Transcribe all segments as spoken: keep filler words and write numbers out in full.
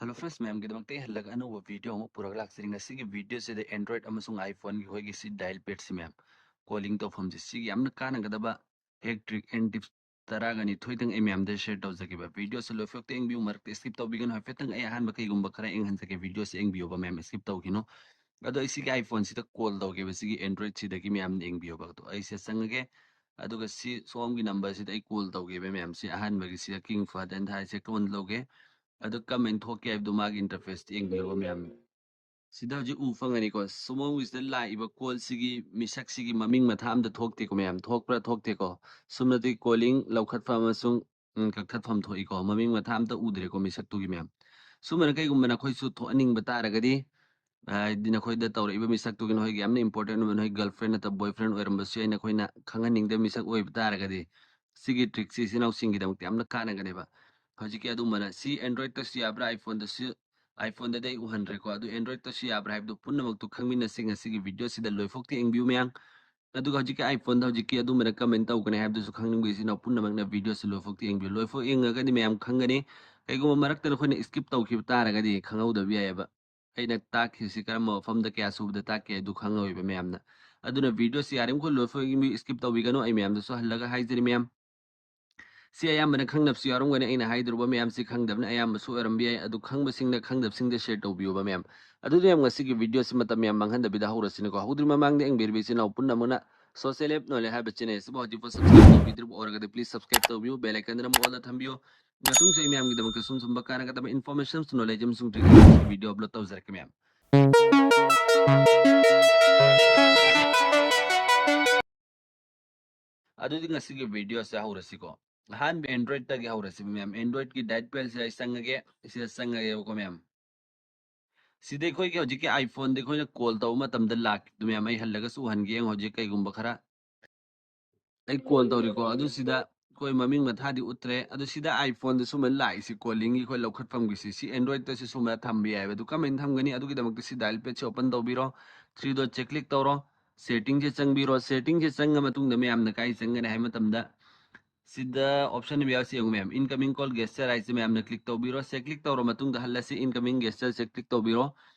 Hello friends, ꯃꯌꯥꯝꯒꯤꯗꯃꯛꯇ ꯑꯩ ꯍꯜꯂꯒ ꯑꯅꯧꯕ video ꯑꯃ ꯄꯨꯔꯒ ꯂꯥꯛꯆꯔꯤ꯫ ꯉꯁꯤꯒꯤ videoꯁꯤꯗ Android ꯑꯃꯁꯨꯡ iPhoneꯒꯤ ꯑꯩꯈꯣꯏꯒꯤ ꯁꯤ dial padꯁꯤ ꯃꯌꯥꯝ, calling ꯇꯧꯐꯝꯁꯤ, ꯁꯤꯒꯤ ꯌꯥꯝꯅ ꯀꯥꯟꯅꯒꯗꯕ hack trick and tips ꯇꯔꯥꯒ ꯅꯤꯊꯣꯏꯗꯪ ꯑꯩ ꯃꯌꯥꯝꯗ share ꯇꯧꯖꯒꯦꯕ꯫ Videoꯁꯤ ꯂꯣꯏꯐꯥꯎꯇ ꯌꯦꯡꯕꯤꯌꯨ, ꯃꯔꯛꯇ skip ꯇꯧꯕꯤꯒꯅꯨ꯫ ꯍꯥꯏꯐꯦꯠꯇꯪ ꯑꯩ ꯑꯍꯥꯟꯕ ꯀꯩꯒꯨꯝꯕ ꯈꯔ ꯌꯦꯡꯍꯟꯖꯒꯦ, videoꯁꯤ ꯌꯦꯡꯕꯤꯌꯣꯕ ꯃꯌꯥꯝ, skip ꯇꯧꯈꯤꯅꯨ꯫ ꯑꯗꯣ ꯑꯩ ꯁꯤꯒꯤ iPhoneꯁꯤꯗ call ꯇꯧꯒꯦꯕ, ꯁꯤꯒꯤ Androidꯁꯤꯗꯒꯤ ꯃꯌꯥꯝ ꯌꯦꯡꯕꯤꯌꯣꯕ꯫ ꯑꯗꯣ ꯑꯩꯁꯦ ꯆꯪꯉꯒꯦ, ꯑꯗꯨꯒ ꯁꯤ ꯁꯣꯝꯒꯤ numberꯁꯤꯗ ꯑꯩ call ꯇꯧꯒꯦꯕ ꯃꯌꯥꯝ꯫ ꯁꯤ ꯑꯍꯥꯟꯕꯒꯤ ꯁꯤꯗ King Fahd and ꯍꯥꯏꯁꯦ call ꯇꯧꯒꯦ꯫ ꯑꯗꯨ ꯀꯃꯥꯏꯅ ꯊꯣꯛꯀꯦ ꯍꯥꯏꯕꯗꯨ ꯃꯥꯒꯤ interfaceꯇ ꯌꯦꯡꯕꯤꯌꯣꯕ ꯃꯌꯥꯝ꯫ ꯁꯤꯗ ꯍꯧꯖꯤꯛ ꯎ ꯐꯪꯒꯅꯤꯀꯣ, ꯁꯣꯝꯒꯤꯁꯤꯗ ꯂꯥꯛꯏꯕ callꯁꯤꯒꯤ ꯃꯤꯁꯛꯁꯤꯒꯤ ꯃꯃꯤꯡ ꯃꯊꯥ ꯑꯝꯇ ꯊꯣꯛꯇꯦꯀꯣ ꯃꯌꯥꯝ, ꯊꯣꯛꯄ꯭ꯔꯥ ꯊꯣꯛꯇꯦꯀꯣ? ꯁꯨꯞꯅꯇꯒꯤ calling ꯂꯧꯈꯠꯐꯝ ꯑꯃꯁꯨꯡ, ꯎꯝ, ꯀꯛꯊꯠꯐꯝ ꯊꯣꯛꯏꯀꯣ, ꯃꯃꯤꯡ ꯃꯊꯥ ꯑꯝꯇ ꯎꯗ꯭ꯔꯦꯀꯣ ꯃꯤꯁꯛꯇꯨꯒꯤ ꯃꯌꯥꯝ꯫ ꯁꯨꯃꯥꯏꯅ ꯀꯩꯒꯨꯝꯕ ꯅꯈꯣꯏꯁꯨ ꯊꯣꯛꯍꯟꯅꯤꯡꯕ ꯇꯥꯔꯒꯗꯤ, ꯍꯥꯏꯗꯤ ꯅꯈꯣꯏꯗ ꯇꯧꯔꯛꯏꯕ ꯃꯤꯁꯛꯇꯨꯒꯤ ꯅꯈꯣꯏꯒꯤ ꯌꯥꯝꯅ important ꯑꯣꯏꯕ, ꯅꯈꯣꯏ girlfriend ꯅꯠꯇ꯭ꯔꯒ boyfriend ꯑꯣꯏꯔꯝꯕꯁꯨ ꯌꯥꯏ, ꯅꯈꯣꯏꯅ ꯈꯪꯍꯟꯅꯤꯡꯗꯕ ꯃꯤꯁꯛ ꯑꯣꯏꯕ ꯇꯥꯔꯒꯗꯤ, ꯁꯤꯒꯤ trickꯁꯤ ꯏꯆꯤꯟ ꯏꯅꯥꯎꯁꯤꯡꯒꯤꯗꯃꯛꯇ ꯌꯥꯝꯅ ꯀꯥꯟꯅꯒꯅꯦꯕ꯫ ꯍꯧꯖꯤꯛꯀꯤ ꯑꯗꯨꯝꯕꯅ ꯁꯤ Androidꯇꯁꯨ ꯌꯥꯕ꯭ꯔꯥ, iPhoneꯗꯁꯨ? iPhoneꯗꯗꯤ ꯑꯩ ꯎꯍꯟꯗ꯭ꯔꯦꯀꯣ, ꯑꯗꯨ Androidꯇꯁꯨ ꯌꯥꯕ꯭ꯔꯥ ꯍꯥꯏꯕꯗꯨ ꯄꯨꯝꯅꯃꯛꯇꯨ ꯈꯪꯃꯤꯟꯅꯁꯤ ꯉꯁꯤꯒꯤ videoꯁꯤꯗ ꯂꯣꯏꯐꯥꯎꯇ ꯌꯦꯡꯕꯤꯌꯨ ꯃꯌꯥꯝ꯫ ꯑꯗꯨꯒ ꯍꯧꯖꯤꯛꯀꯤ iPhoneꯗ ꯍꯧꯖꯤꯛꯀꯤ ꯑꯗꯨꯝꯕꯅ ꯀꯃꯥꯏꯅ ꯇꯧꯒꯅꯤ ꯍꯥꯏꯕꯗꯨꯁꯨ ꯈꯪꯅꯤꯡꯕ ꯏꯆꯤꯟ ꯏꯅꯥꯎ ꯄꯨꯝꯅꯃꯛꯅ videoꯁꯤ ꯂꯣꯏꯐꯥꯎꯇ ꯌꯦꯡꯕꯤꯌꯨ꯫ ꯂꯣꯏꯐꯥꯎ ꯌꯦꯡꯉꯒꯗꯤ ꯃꯌꯥꯝ ꯈꯪꯒꯅꯤ꯫ ꯀꯩꯒꯨꯝꯕ ꯃꯔꯛꯇ ꯅꯈꯣꯏꯅ skip ꯇꯧꯈꯤꯕ ꯇꯥꯔꯒꯗꯤ ꯈꯪꯍꯧꯗꯕ ꯌꯥꯏꯑꯕ꯫ ꯑꯩꯅ ꯇꯥꯛꯈꯤꯕꯁꯤ ꯀꯔꯝꯕ ꯃꯐꯝꯗ ꯀꯌꯥ ꯁꯨꯕꯗ ꯇꯥꯛꯀꯦ ꯍꯥꯏꯗꯨ ꯈꯪꯍꯧꯏꯕ ꯃꯌꯥꯝꯅ꯫ ꯑꯗꯨꯅ videoꯁꯤ ꯌꯥꯔꯤꯃꯈꯩ ꯂꯣꯏꯐꯥꯎ ꯌꯦꯡꯕꯤꯌꯨ, skip ꯇꯧꯕꯤꯒꯅꯨ꯫ ꯑꯩ ꯃꯌꯥꯝꯗꯁꯨ ꯍꯜꯂꯒ ꯍꯥꯏꯖꯔꯤ ꯃꯌꯥꯝ꯫ ꯁꯤ ꯑꯌꯥꯝꯕꯅ ꯈꯪꯅꯕꯁꯨ ꯌꯥꯎꯔꯝꯒꯅꯤ, ꯑꯩꯅ ꯍꯥꯏꯗꯣꯔꯤꯕ ꯃꯌꯥꯝꯁꯤ ꯈꯪꯗꯕꯅ ꯑꯌꯥꯝꯕꯁꯨ ꯑꯣꯏꯔꯝꯕ ꯌꯥꯏ꯫ ꯑꯗꯨ ꯈꯪꯕꯁꯤꯡꯅ ꯈꯪꯗꯕꯁꯤꯡꯗ share ꯇꯧꯕꯤꯌꯣꯕ ꯃꯌꯥꯝ꯫ ꯑꯗꯨꯗꯤ ꯌꯥꯝ ꯉꯁꯤꯒꯤ videoꯁꯤ ꯃꯇꯝ ꯌꯥꯝ ꯃꯥꯡꯍꯟꯗꯕꯤꯗ ꯍꯧꯔꯁꯤꯅꯀꯣ꯫ ꯍꯧꯗ꯭ꯔꯤ ꯃꯃꯥꯡꯗ ꯌꯦꯡꯕꯤꯔꯤꯕ ꯏꯆꯤꯟ ꯏꯅꯥꯎ ꯄꯨꯝꯅꯃꯛꯅ Social App Knowledge ꯍꯥꯏꯕ channel ꯑꯁꯤꯕꯨ ꯍꯧꯖꯤꯛꯐꯥꯎ subscribe ꯇꯧꯕꯤꯗ꯭ꯔꯤꯕ ꯑꯣꯏꯔꯒꯗꯤ please subscribe ꯇꯧꯕꯤꯌꯨ, bell iconꯗ ꯅꯝꯃ all ꯗ ꯊꯝꯕꯤꯌꯨ꯫ ꯃꯇꯨꯡꯁꯨ ꯑꯩ ꯃꯌꯥꯝꯒꯤꯗꯃꯛꯇ ꯁꯨꯝ ꯁꯨꯝꯕ ꯀꯥꯟꯅꯒꯗꯕ information, knowledge ꯑꯃꯁꯨꯡ trick video upload ꯇꯧꯖꯔꯛꯀꯦ ꯃꯌꯥꯝ꯫ ꯑꯗꯨꯗꯤ ꯉꯁꯤꯒꯤ videoꯁꯦ ꯍꯧꯔꯁꯤꯀꯣ꯫ ꯑꯍꯥꯟꯕ Androidꯇꯒꯤ ꯍꯧꯔꯁꯤ ꯃꯌꯥꯝ꯫ Androidꯀꯤ dial padꯁꯦ ꯑꯩ ꯆꯪꯉꯒꯦ, ꯁꯤꯗ ꯆꯪꯉꯒꯦꯕꯀꯣ ꯃꯌꯥꯝ꯫ ꯁꯤꯗ ꯑꯩꯈꯣꯏꯒꯤ ꯍꯧꯖꯤꯛꯀꯤ iPhoneꯗ ꯑꯩꯈꯣꯏꯅ call ꯇꯧꯕ ꯃꯇꯝꯗ ꯂꯥꯛꯈꯤꯕꯗꯨ ꯃꯌꯥꯝ ꯑꯩ ꯍꯜꯂꯒꯁꯨ ꯎꯍꯟꯒꯦ꯫ ꯌꯦꯡꯉꯣ ꯍꯧꯖꯤꯛ ꯀꯩꯒꯨꯝꯕ ꯈꯔ ꯑꯩ call ꯇꯧꯔꯤꯀꯣ, ꯑꯗꯨ ꯁꯤꯗ ꯑꯩꯈꯣꯏ ꯃꯃꯤꯡ ꯃꯊꯥꯗꯤ ꯎꯠꯇ꯭ꯔꯦ꯫ ꯑꯗꯨ ꯁꯤꯗ iPhoneꯗ ꯁꯨꯝꯕ ꯂꯥꯛꯏꯁꯤ callingꯒꯤ ꯑꯩꯈꯣꯏ ꯂꯧꯈꯠꯐꯝꯒꯤꯁꯤ, ꯁꯤ Androidꯇꯁꯨ ꯁꯨꯝꯕ ꯊꯝꯕ ꯌꯥꯏꯑꯕ꯫ ꯑꯗꯨ ꯀꯃꯥꯏꯅ ꯊꯝꯒꯅꯤ? ꯑꯗꯨꯒꯤꯗꯃꯛꯇ ꯁꯤ dial padꯁꯤ open ꯇꯧꯕꯤꯔꯣ, three dotꯁꯦ click ꯇꯧꯔꯣ, settingꯁꯦ ꯆꯪꯕꯤꯔꯣ꯫ Settingꯁꯦ ꯆꯪꯉ ꯃꯇꯨꯡꯗ ꯃꯌꯥꯝꯅ ꯀꯥꯏ ꯆꯪꯒꯅꯤ ꯍꯥꯏꯕ ꯃꯇꯝꯗ ꯁꯤꯗ option ꯑꯃ ꯌꯥꯎꯔꯤꯁꯤ ꯌꯦꯡꯉꯨ ꯃꯌꯥꯝ, incoming call gesture ꯍꯥꯏꯁꯤ ꯃꯌꯥꯝꯅ click ꯇꯧꯕꯤꯔꯣ꯫ ꯁꯦ click ꯇꯧꯔ ꯃꯇꯨꯡꯗ ꯍꯜꯂꯁꯤ, incoming gesture ꯁꯦ click ꯇꯧꯕꯤꯔꯣ꯫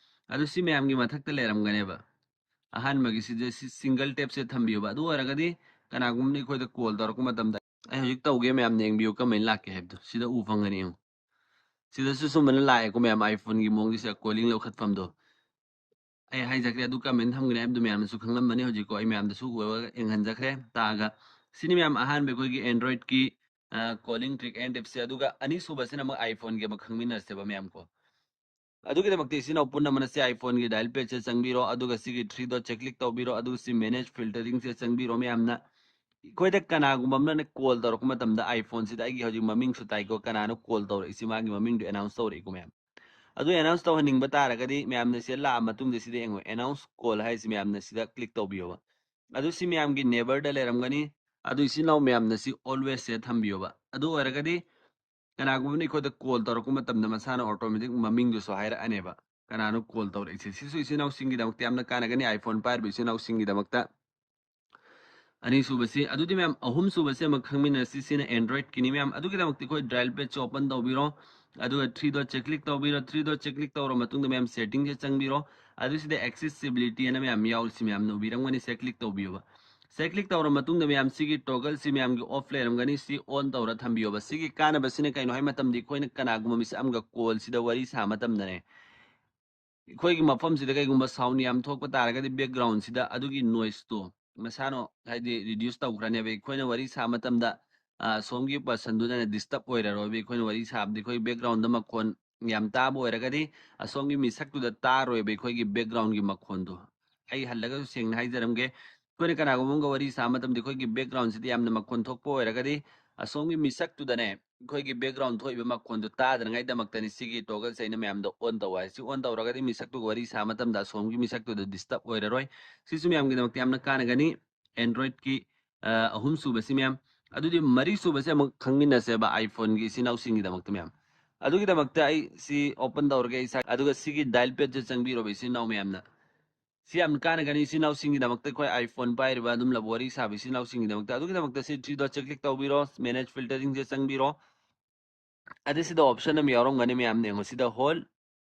ꯑꯗꯨ ꯁꯤ ꯃꯌꯥꯝꯒꯤ ꯃꯊꯛꯇ ꯂꯩꯔꯝꯒꯅꯦꯕ꯫ ꯑꯍꯥꯟꯕꯒꯤꯁꯤꯗ ꯁꯤ single tap ꯁꯦ ꯊꯝꯕꯤꯌꯨꯕ꯫ ꯑꯗꯨ ꯑꯣꯏꯔꯒꯗꯤ ꯀꯅꯥꯒꯨꯝꯕꯅ ꯑꯩꯈꯣꯏꯗ call ꯇꯧꯔꯛꯄ ꯃꯇꯝꯗ, ꯑꯩ ꯍꯧꯖꯤꯛ ꯇꯧꯒꯦ ꯃꯌꯥꯝꯅ ꯌꯦꯡꯕꯤꯌꯨ ꯀꯃꯥꯏꯅ ꯂꯥꯛꯀꯦ ꯍꯥꯏꯕꯗꯣ꯫ ꯁꯤꯗ ꯎ ꯐꯪꯒꯅꯤ ꯌꯦꯡꯉꯨ꯫ ꯁꯤꯗꯁꯨ ꯁꯨꯝꯕꯅ ꯂꯥꯛꯑꯦꯀꯣ ꯃꯌꯥꯝ, iPhone ꯒꯤ ꯃꯑꯣꯡꯒꯤꯁꯦ calling ꯂꯧꯈꯠꯐꯝꯗꯣ꯫ ꯑꯩ ꯍꯥꯏꯖꯈ꯭ꯔꯦ, ꯑꯗꯨ ꯀꯃꯥꯏꯅ ꯊꯝꯒꯅꯤ ꯍꯥꯏꯕꯗꯨ ꯃꯌꯥꯝꯅꯁꯨ ꯈꯪꯂꯝꯕꯅꯤ꯫ ꯍꯧꯖꯤꯛꯀꯣ ꯑꯩ ꯃꯌꯥꯝꯗꯁꯨ ꯎꯍꯜꯂꯒ ꯌꯦꯡꯍꯟꯖꯈ꯭ꯔꯦ ꯇꯥꯛꯑꯒ꯫ ꯁꯤꯅꯤ ꯃꯌꯥꯝ ꯑꯍꯥꯟꯕ ꯑꯩꯈꯣꯏꯒꯤ Android ꯀꯤ, ꯑ, calling trick and tips ꯁꯦ꯫ ꯑꯗꯨꯒ ꯑꯅꯤꯁꯨꯕꯁꯤꯅ ꯑꯃꯨꯛ iPhone ꯒꯤ ꯑꯃ ꯈꯪꯃꯤꯟꯅꯔꯁꯦꯕ ꯃꯌꯥꯝ ꯀꯣ꯫ ꯑꯗꯨꯒꯤꯗꯃꯛꯇ ꯏꯆꯤꯟ ꯏꯅꯥꯎ ꯄꯨꯝꯅꯃꯛꯅ ꯁꯤ iPhone ꯒꯤ dial pad ꯁꯦ ꯆꯪꯕꯤꯔꯣ, ꯑꯗꯨꯒ ꯁꯤꯒꯤ three dot ꯁꯦ click ꯇꯧꯕꯤꯔꯣ, ꯑꯗꯨꯒ ꯁꯤ manage filtering ꯁꯦ ꯆꯪꯕꯤꯔꯣ ꯃꯌꯥꯝꯅ꯫ ꯑꯩꯈꯣꯏꯗ ꯀꯅꯥꯒꯨꯝꯕ ꯑꯃꯅ call ꯇꯧꯔꯛꯄ ꯃꯇꯝꯗ iPhone ꯁꯤꯗ, ꯑꯩꯒꯤ ꯍꯧꯖꯤꯛ ꯃꯃꯤꯡꯁꯨ ꯇꯥꯏꯀꯣ, ꯀꯅꯥꯅꯣ call ꯇꯧꯔꯛꯏꯁꯤ, ꯃꯥꯒꯤ ꯃꯃꯤꯡꯗꯣ announce ꯇꯧꯔꯛꯏꯀꯣ ꯃꯌꯥꯝ꯫ ꯑꯗꯨ announce ꯇꯧꯍꯟꯅꯤꯡꯕ ꯇꯥꯔꯒꯗꯤ ꯃꯌꯥꯝꯅ ꯁꯤꯗ ꯂꯥꯛꯑ ꯃꯇꯨꯡꯗ ꯁꯤꯗ ꯌꯦꯡꯉꯣ, announce call ꯍꯥꯏꯁꯤ ꯃꯌꯥꯝꯅ ꯁꯤꯗ click ꯇꯧꯕꯤꯌꯣꯕ꯫ ꯑꯗꯨ ꯁꯤ ꯃꯌꯥꯝꯒꯤ neighbour ꯗ ꯂꯩꯔꯝꯒꯅꯤ꯫ ꯑꯗꯨ ꯏꯆꯤꯟ ꯏꯅꯥꯎ ꯃꯌꯥꯝꯅ ꯁꯤ always ꯁꯦ ꯊꯝꯕꯤꯌꯣꯕ꯫ ꯑꯗꯨ ꯑꯣꯏꯔꯒꯗꯤ ꯀꯅꯥꯒꯨꯝꯕꯅ ꯑꯩꯈꯣꯏꯗ call ꯇꯧꯔꯛꯄ ꯃꯇꯝꯗ ꯃꯁꯥꯅ automatic ꯃꯃꯤꯡꯗꯨꯁꯨ ꯍꯥꯏꯔꯛꯑꯅꯦꯕ, ꯀꯅꯥꯅꯣ call ꯇꯧꯔꯛꯏꯁꯦ꯫ ꯁꯤꯁꯨ ꯏꯆꯤꯟ ꯏꯅꯥꯎꯁꯤꯡꯒꯤꯗꯃꯛꯇ ꯌꯥꯝꯅ ꯀꯥꯟꯅꯒꯅꯤ, iPhone ꯄꯥꯏꯔꯤꯕ ꯏꯆꯤꯟ ꯏꯅꯥꯎꯁꯤꯡꯒꯤꯗꯃꯛꯇ꯫ ꯑꯅꯤꯁꯨꯕꯁꯤ꯫ ꯑꯗꯨꯗꯤ ꯃꯌꯥꯝ, ꯑꯍꯨꯝꯁꯨꯕꯁꯤ ꯑꯃꯨꯛ ꯈꯪꯃꯤꯟꯅꯁꯤ꯫ ꯁꯤꯅ Android ꯀꯤꯅꯤ ꯃꯌꯥꯝ꯫ ꯑꯗꯨꯒꯤꯗꯃꯛꯇ ꯑꯩꯈꯣꯏ dial pad ꯁꯦ open ꯇꯧꯕꯤꯔꯣ, ꯑꯗꯨꯒ three dot ꯁꯦ click ꯇꯧꯕꯤꯔꯣ꯫ Three dot ꯁꯦ click ꯇꯧꯔ ꯃꯇꯨꯡꯗ ꯃꯌꯥꯝ setting ꯁꯦ ꯆꯪꯕꯤꯔꯣ꯫ ꯑꯗꯨ ꯁꯤꯗ accessibility ꯑꯅ ꯃꯌꯥꯝ ꯌꯥꯎꯔꯤꯁꯤ ꯃꯌꯥꯝꯅ ꯎꯕꯤꯔꯝꯒꯅꯤ, ꯁꯦ click ꯇꯧꯕꯤꯌꯣꯕ꯫ ꯁꯦ click ꯇꯧꯔ ꯃꯇꯨꯡꯗ ꯃꯌꯥꯝ ꯁꯤꯒꯤ toggle ꯁꯤ ꯃꯌꯥꯝꯒꯤ off ꯂꯩꯔꯝꯒꯅꯤ, ꯁꯤ on ꯇꯧꯔ ꯊꯝꯕꯤꯌꯣꯕ꯫ ꯁꯤꯒꯤ ꯀꯥꯟꯅꯕꯁꯤꯅ ꯀꯩꯅꯣ ꯍꯥꯏ ꯃꯇꯝꯗ, ꯑꯩꯈꯣꯏꯅ ꯀꯅꯥꯒꯨꯝꯕ ꯃꯤꯁꯛ ꯑꯃꯒ call ꯁꯤꯗ ꯋꯥꯔꯤ ꯁꯥꯕ ꯃꯇꯝꯗꯅꯦ, ꯑꯩꯈꯣꯏꯒꯤ ꯃꯐꯝꯁꯤꯗ ꯀꯩꯒꯨꯝꯕ sound ꯌꯥꯝ ꯊꯣꯛꯄ ꯇꯥꯔꯒꯗꯤ background ꯁꯤꯗ ꯑꯗꯨꯒꯤ noise ꯇꯣ ꯃꯁꯥꯅ ꯍꯥꯏꯗꯤ reduce ꯇꯧꯈ꯭ꯔꯅꯦꯕ꯫ ꯑꯩꯈꯣꯏꯅ ꯋꯥꯔꯤ ꯁꯥꯕ ꯃꯇꯝꯗ, ꯑ, ꯁꯣꯝꯒꯤ person ꯗꯨꯅ disturb ꯑꯣꯏꯔꯔꯣꯏꯕ꯫ ꯑꯩꯈꯣꯏꯅ ꯋꯥꯔꯤ ꯁꯥꯕꯗꯤ ꯑꯩꯈꯣꯏ background ꯗ ꯃꯈꯣꯟ ꯌꯥꯝ ꯇꯥꯕ ꯑꯣꯏꯔꯒꯗꯤ ꯑꯁꯣꯝꯒꯤ ꯃꯤꯁꯛꯇꯨꯗ ꯇꯥꯔꯣꯏꯕ ꯑꯩꯈꯣꯏꯒꯤ background ꯒꯤ ꯃꯈꯣꯟꯗꯣ꯫ ꯑꯩ ꯍꯜꯂꯒꯁꯨ ꯁꯦꯡꯅ ꯍꯥꯏꯖꯔꯝꯒꯦ, ꯑꯩꯈꯣꯏꯅ ꯀꯅꯥꯒꯨꯝꯕ ꯑꯃꯒ ꯋꯥꯔꯤ ꯁꯥꯕ ꯃꯇꯝꯗ ꯑꯩꯈꯣꯏꯒꯤ background ꯁꯤꯗ ꯌꯥꯝꯅ ꯃꯈꯣꯟ ꯊꯣꯛꯄ ꯑꯣꯏꯔꯒꯗꯤ ꯑꯁꯣꯝꯒꯤ ꯃꯤꯁꯛꯇꯨꯗꯅꯦ ꯑꯩꯈꯣꯏꯒꯤ background ꯊꯣꯛꯏꯕ ꯃꯈꯣꯟꯗꯨ ꯇꯥꯗꯅꯉꯥꯏꯗꯃꯛꯇꯅꯤ ꯁꯤꯒꯤ toggle ꯁꯦ ꯑꯩꯅ ꯃꯌꯥꯝꯗ on ꯇꯧ ꯍꯥꯏꯁꯤ꯫ On ꯇꯧꯔꯒꯗꯤ ꯃꯤꯁꯛꯇꯨꯒ ꯋꯥꯔꯤ ꯁꯥꯕ ꯃꯇꯝꯗ ꯑꯁꯣꯝꯒꯤ ꯃꯤꯁꯛꯇꯨꯗ disturb ꯑꯣꯏꯔꯔꯣꯏ꯫ ꯁꯤꯁꯨ ꯃꯌꯥꯝꯒꯤꯗꯃꯛꯇ ꯌꯥꯝꯅ ꯀꯥꯟꯅꯒꯅꯤ꯫ Android ꯀꯤ, ꯑ, ꯑꯍꯨꯝ ꯁꯨꯕꯁꯤ ꯃꯌꯥꯝ꯫ ꯑꯗꯨꯗꯤ ꯃꯔꯤ ꯁꯨꯕꯁꯤ ꯑꯃꯨꯛ ꯈꯪꯃꯤꯟꯅꯁꯦꯕ iPhone ꯒꯤ ꯏꯆꯤꯟ ꯏꯅꯥꯎꯁꯤꯡꯒꯤꯗꯃꯛꯇ ꯃꯌꯥꯝ꯫ ꯑꯗꯨꯒꯤꯗꯃꯛꯇ ꯑꯩ ꯁꯤ open ꯇꯧꯔꯒꯦ ꯏꯁꯥ, ꯑꯗꯨꯒ ꯁꯤꯒꯤ dial pad ꯁꯦ ꯆꯪꯕꯤꯔꯣꯕ ꯏꯆꯤꯟ ꯏꯅꯥꯎ ꯃꯌꯥꯝꯅ꯫ ꯁꯤ ꯌꯥꯝ ꯀꯥꯟꯅꯒꯅꯤ ꯏꯆꯤꯟ ꯏꯅꯥꯎꯁꯤꯡꯒꯤꯗꯃꯛꯇ, ꯑꯩꯈꯣꯏ iPhone ꯄꯥꯏꯔꯤꯕ ꯑꯗꯨꯝ ꯂꯕꯨ ꯋꯥꯔꯤ ꯁꯥꯕ ꯏꯆꯤꯟ ꯏꯅꯥꯎꯁꯤꯡꯒꯤꯗꯃꯛꯇ꯫ ꯑꯗꯨꯒꯤꯗꯃꯛꯇ ꯁꯤ three dot ꯁꯦ click ꯇꯧꯕꯤꯔꯣ, manage filtering ꯁꯦ ꯆꯪꯕꯤꯔꯣ꯫ ꯑꯗꯨ ꯁꯤꯗ option ꯑꯃ ꯌꯥꯎꯔꯝꯒꯅꯤ ꯃꯌꯥꯝ, ꯌꯦꯡꯉꯣ ꯁꯤꯗ ꯍꯣꯜ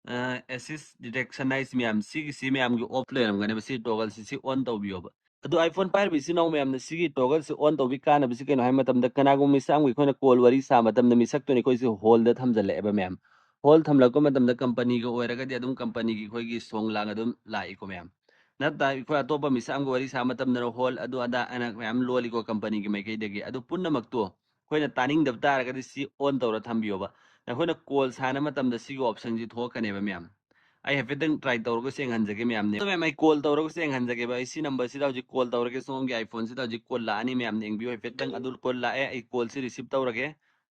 ꯑꯦꯁꯤꯁ ꯗꯤꯇꯦꯛꯁꯟ ꯍꯥꯏꯁꯤ ꯃꯌꯥꯝ, ꯁꯤꯒꯤꯁꯤ ꯃꯌꯥꯝꯒꯤ off ꯂꯩꯔꯝꯒꯅꯦꯕ, ꯁꯤ toggle ꯁꯤ, ꯁꯤ on ꯇꯧꯕꯤꯌꯣꯕ꯫ ꯑꯗꯣ iPhone ꯄꯥꯏꯔꯤꯕ ꯏꯆꯤꯟ ꯏꯅꯥꯎ ꯃꯌꯥꯝꯅ ꯁꯤꯒꯤ toggle ꯁꯤ on ꯇꯧꯕꯤ ꯀꯥꯟꯅꯕꯁꯤ ꯀꯩꯅꯣ ꯍꯥꯏꯕ ꯃꯇꯝꯗ, ꯀꯅꯥꯒꯨꯝꯕ ꯃꯤꯁꯛ ꯑꯃꯒꯤ ꯑꯩꯈꯣꯏꯅ call ꯋꯥꯔꯤ ꯁꯥꯕ ꯃꯇꯝꯗ ꯃꯤꯁꯛꯇꯨꯅ ꯑꯩꯈꯣꯏꯁꯦ ꯍꯣꯜꯗ ꯊꯝꯖꯜꯂꯛꯑꯦꯕ ꯃꯌꯥꯝ꯫ ꯍꯣꯜ ꯊꯝꯂꯛꯄ ꯃꯇꯝꯗ ꯀꯝꯄꯅꯤꯒ ꯑꯣꯏꯔꯒꯗꯤ ꯑꯗꯨꯝ ꯀꯝꯄꯅꯤꯒꯤ ꯑꯩꯈꯣꯏꯒꯤ ꯁꯣꯡ ꯂꯥꯡ ꯑꯗꯨꯝ ꯂꯥꯛꯏꯀꯣ ꯃꯌꯥꯝ꯫ ꯅꯠꯇ ꯑꯩꯈꯣꯏ ꯑꯇꯣꯞꯄ ꯃꯤꯁꯛ ꯑꯃꯒ ꯋꯥꯔꯤ ꯁꯥꯕ ꯃꯇꯝꯗꯅ ꯍꯣꯜ ꯑꯗꯨ ꯑꯗꯥ ꯑꯅ ꯃꯌꯥꯝ ꯂꯣꯜꯂꯤꯀꯣ ꯀꯝꯄꯅꯤꯒꯤ ꯃꯥꯏꯀꯩꯗꯒꯤ꯫ ꯑꯗꯨ ꯄꯨꯝꯅꯃꯛꯇꯣ ꯑꯩꯈꯣꯏꯅ ꯇꯥꯅꯤꯡꯗꯕ ꯇꯥꯔꯒꯗꯤ ꯁꯤ on ꯇꯧꯔ ꯊꯝꯕꯤꯌꯣꯕ꯫ ꯑꯩꯈꯣꯏꯅ call ꯁꯥꯟꯅ ꯃꯇꯝꯗ ꯁꯤꯒꯤ option ꯁꯤ ꯊꯣꯛꯂꯛꯀꯅꯦꯕ ꯃꯌꯥꯝ꯫ ꯑꯩ ꯍꯥꯏꯐꯦꯠꯇꯪ try ꯇꯧꯔꯒ ꯌꯦꯡꯍꯟꯖꯒꯦ ꯃꯌꯥꯝꯅꯦ꯫ ꯑꯗꯣ ꯃꯌꯥꯝ, ꯑꯩ call ꯇꯧꯔꯒ ꯌꯦꯡꯍꯟꯖꯒꯦꯕ꯫ ꯑꯩ ꯁꯤ number ꯁꯤꯗ ꯍꯧꯖꯤꯛ call ꯇꯧꯔꯒꯦ, ꯁꯣꯝꯒꯤ iPhone ꯁꯤꯗ ꯍꯧꯖꯤꯛ call ꯂꯥꯛꯑꯅꯤ ꯃꯌꯥꯝꯅ ꯌꯦꯡꯕꯤꯌꯨ ꯍꯥꯏꯐꯦꯠꯇꯪ꯫ ꯑꯗꯨ call ꯂꯥꯛꯑꯦ, ꯑꯩ call ꯁꯤ receive ꯇꯧꯔꯒꯦ꯫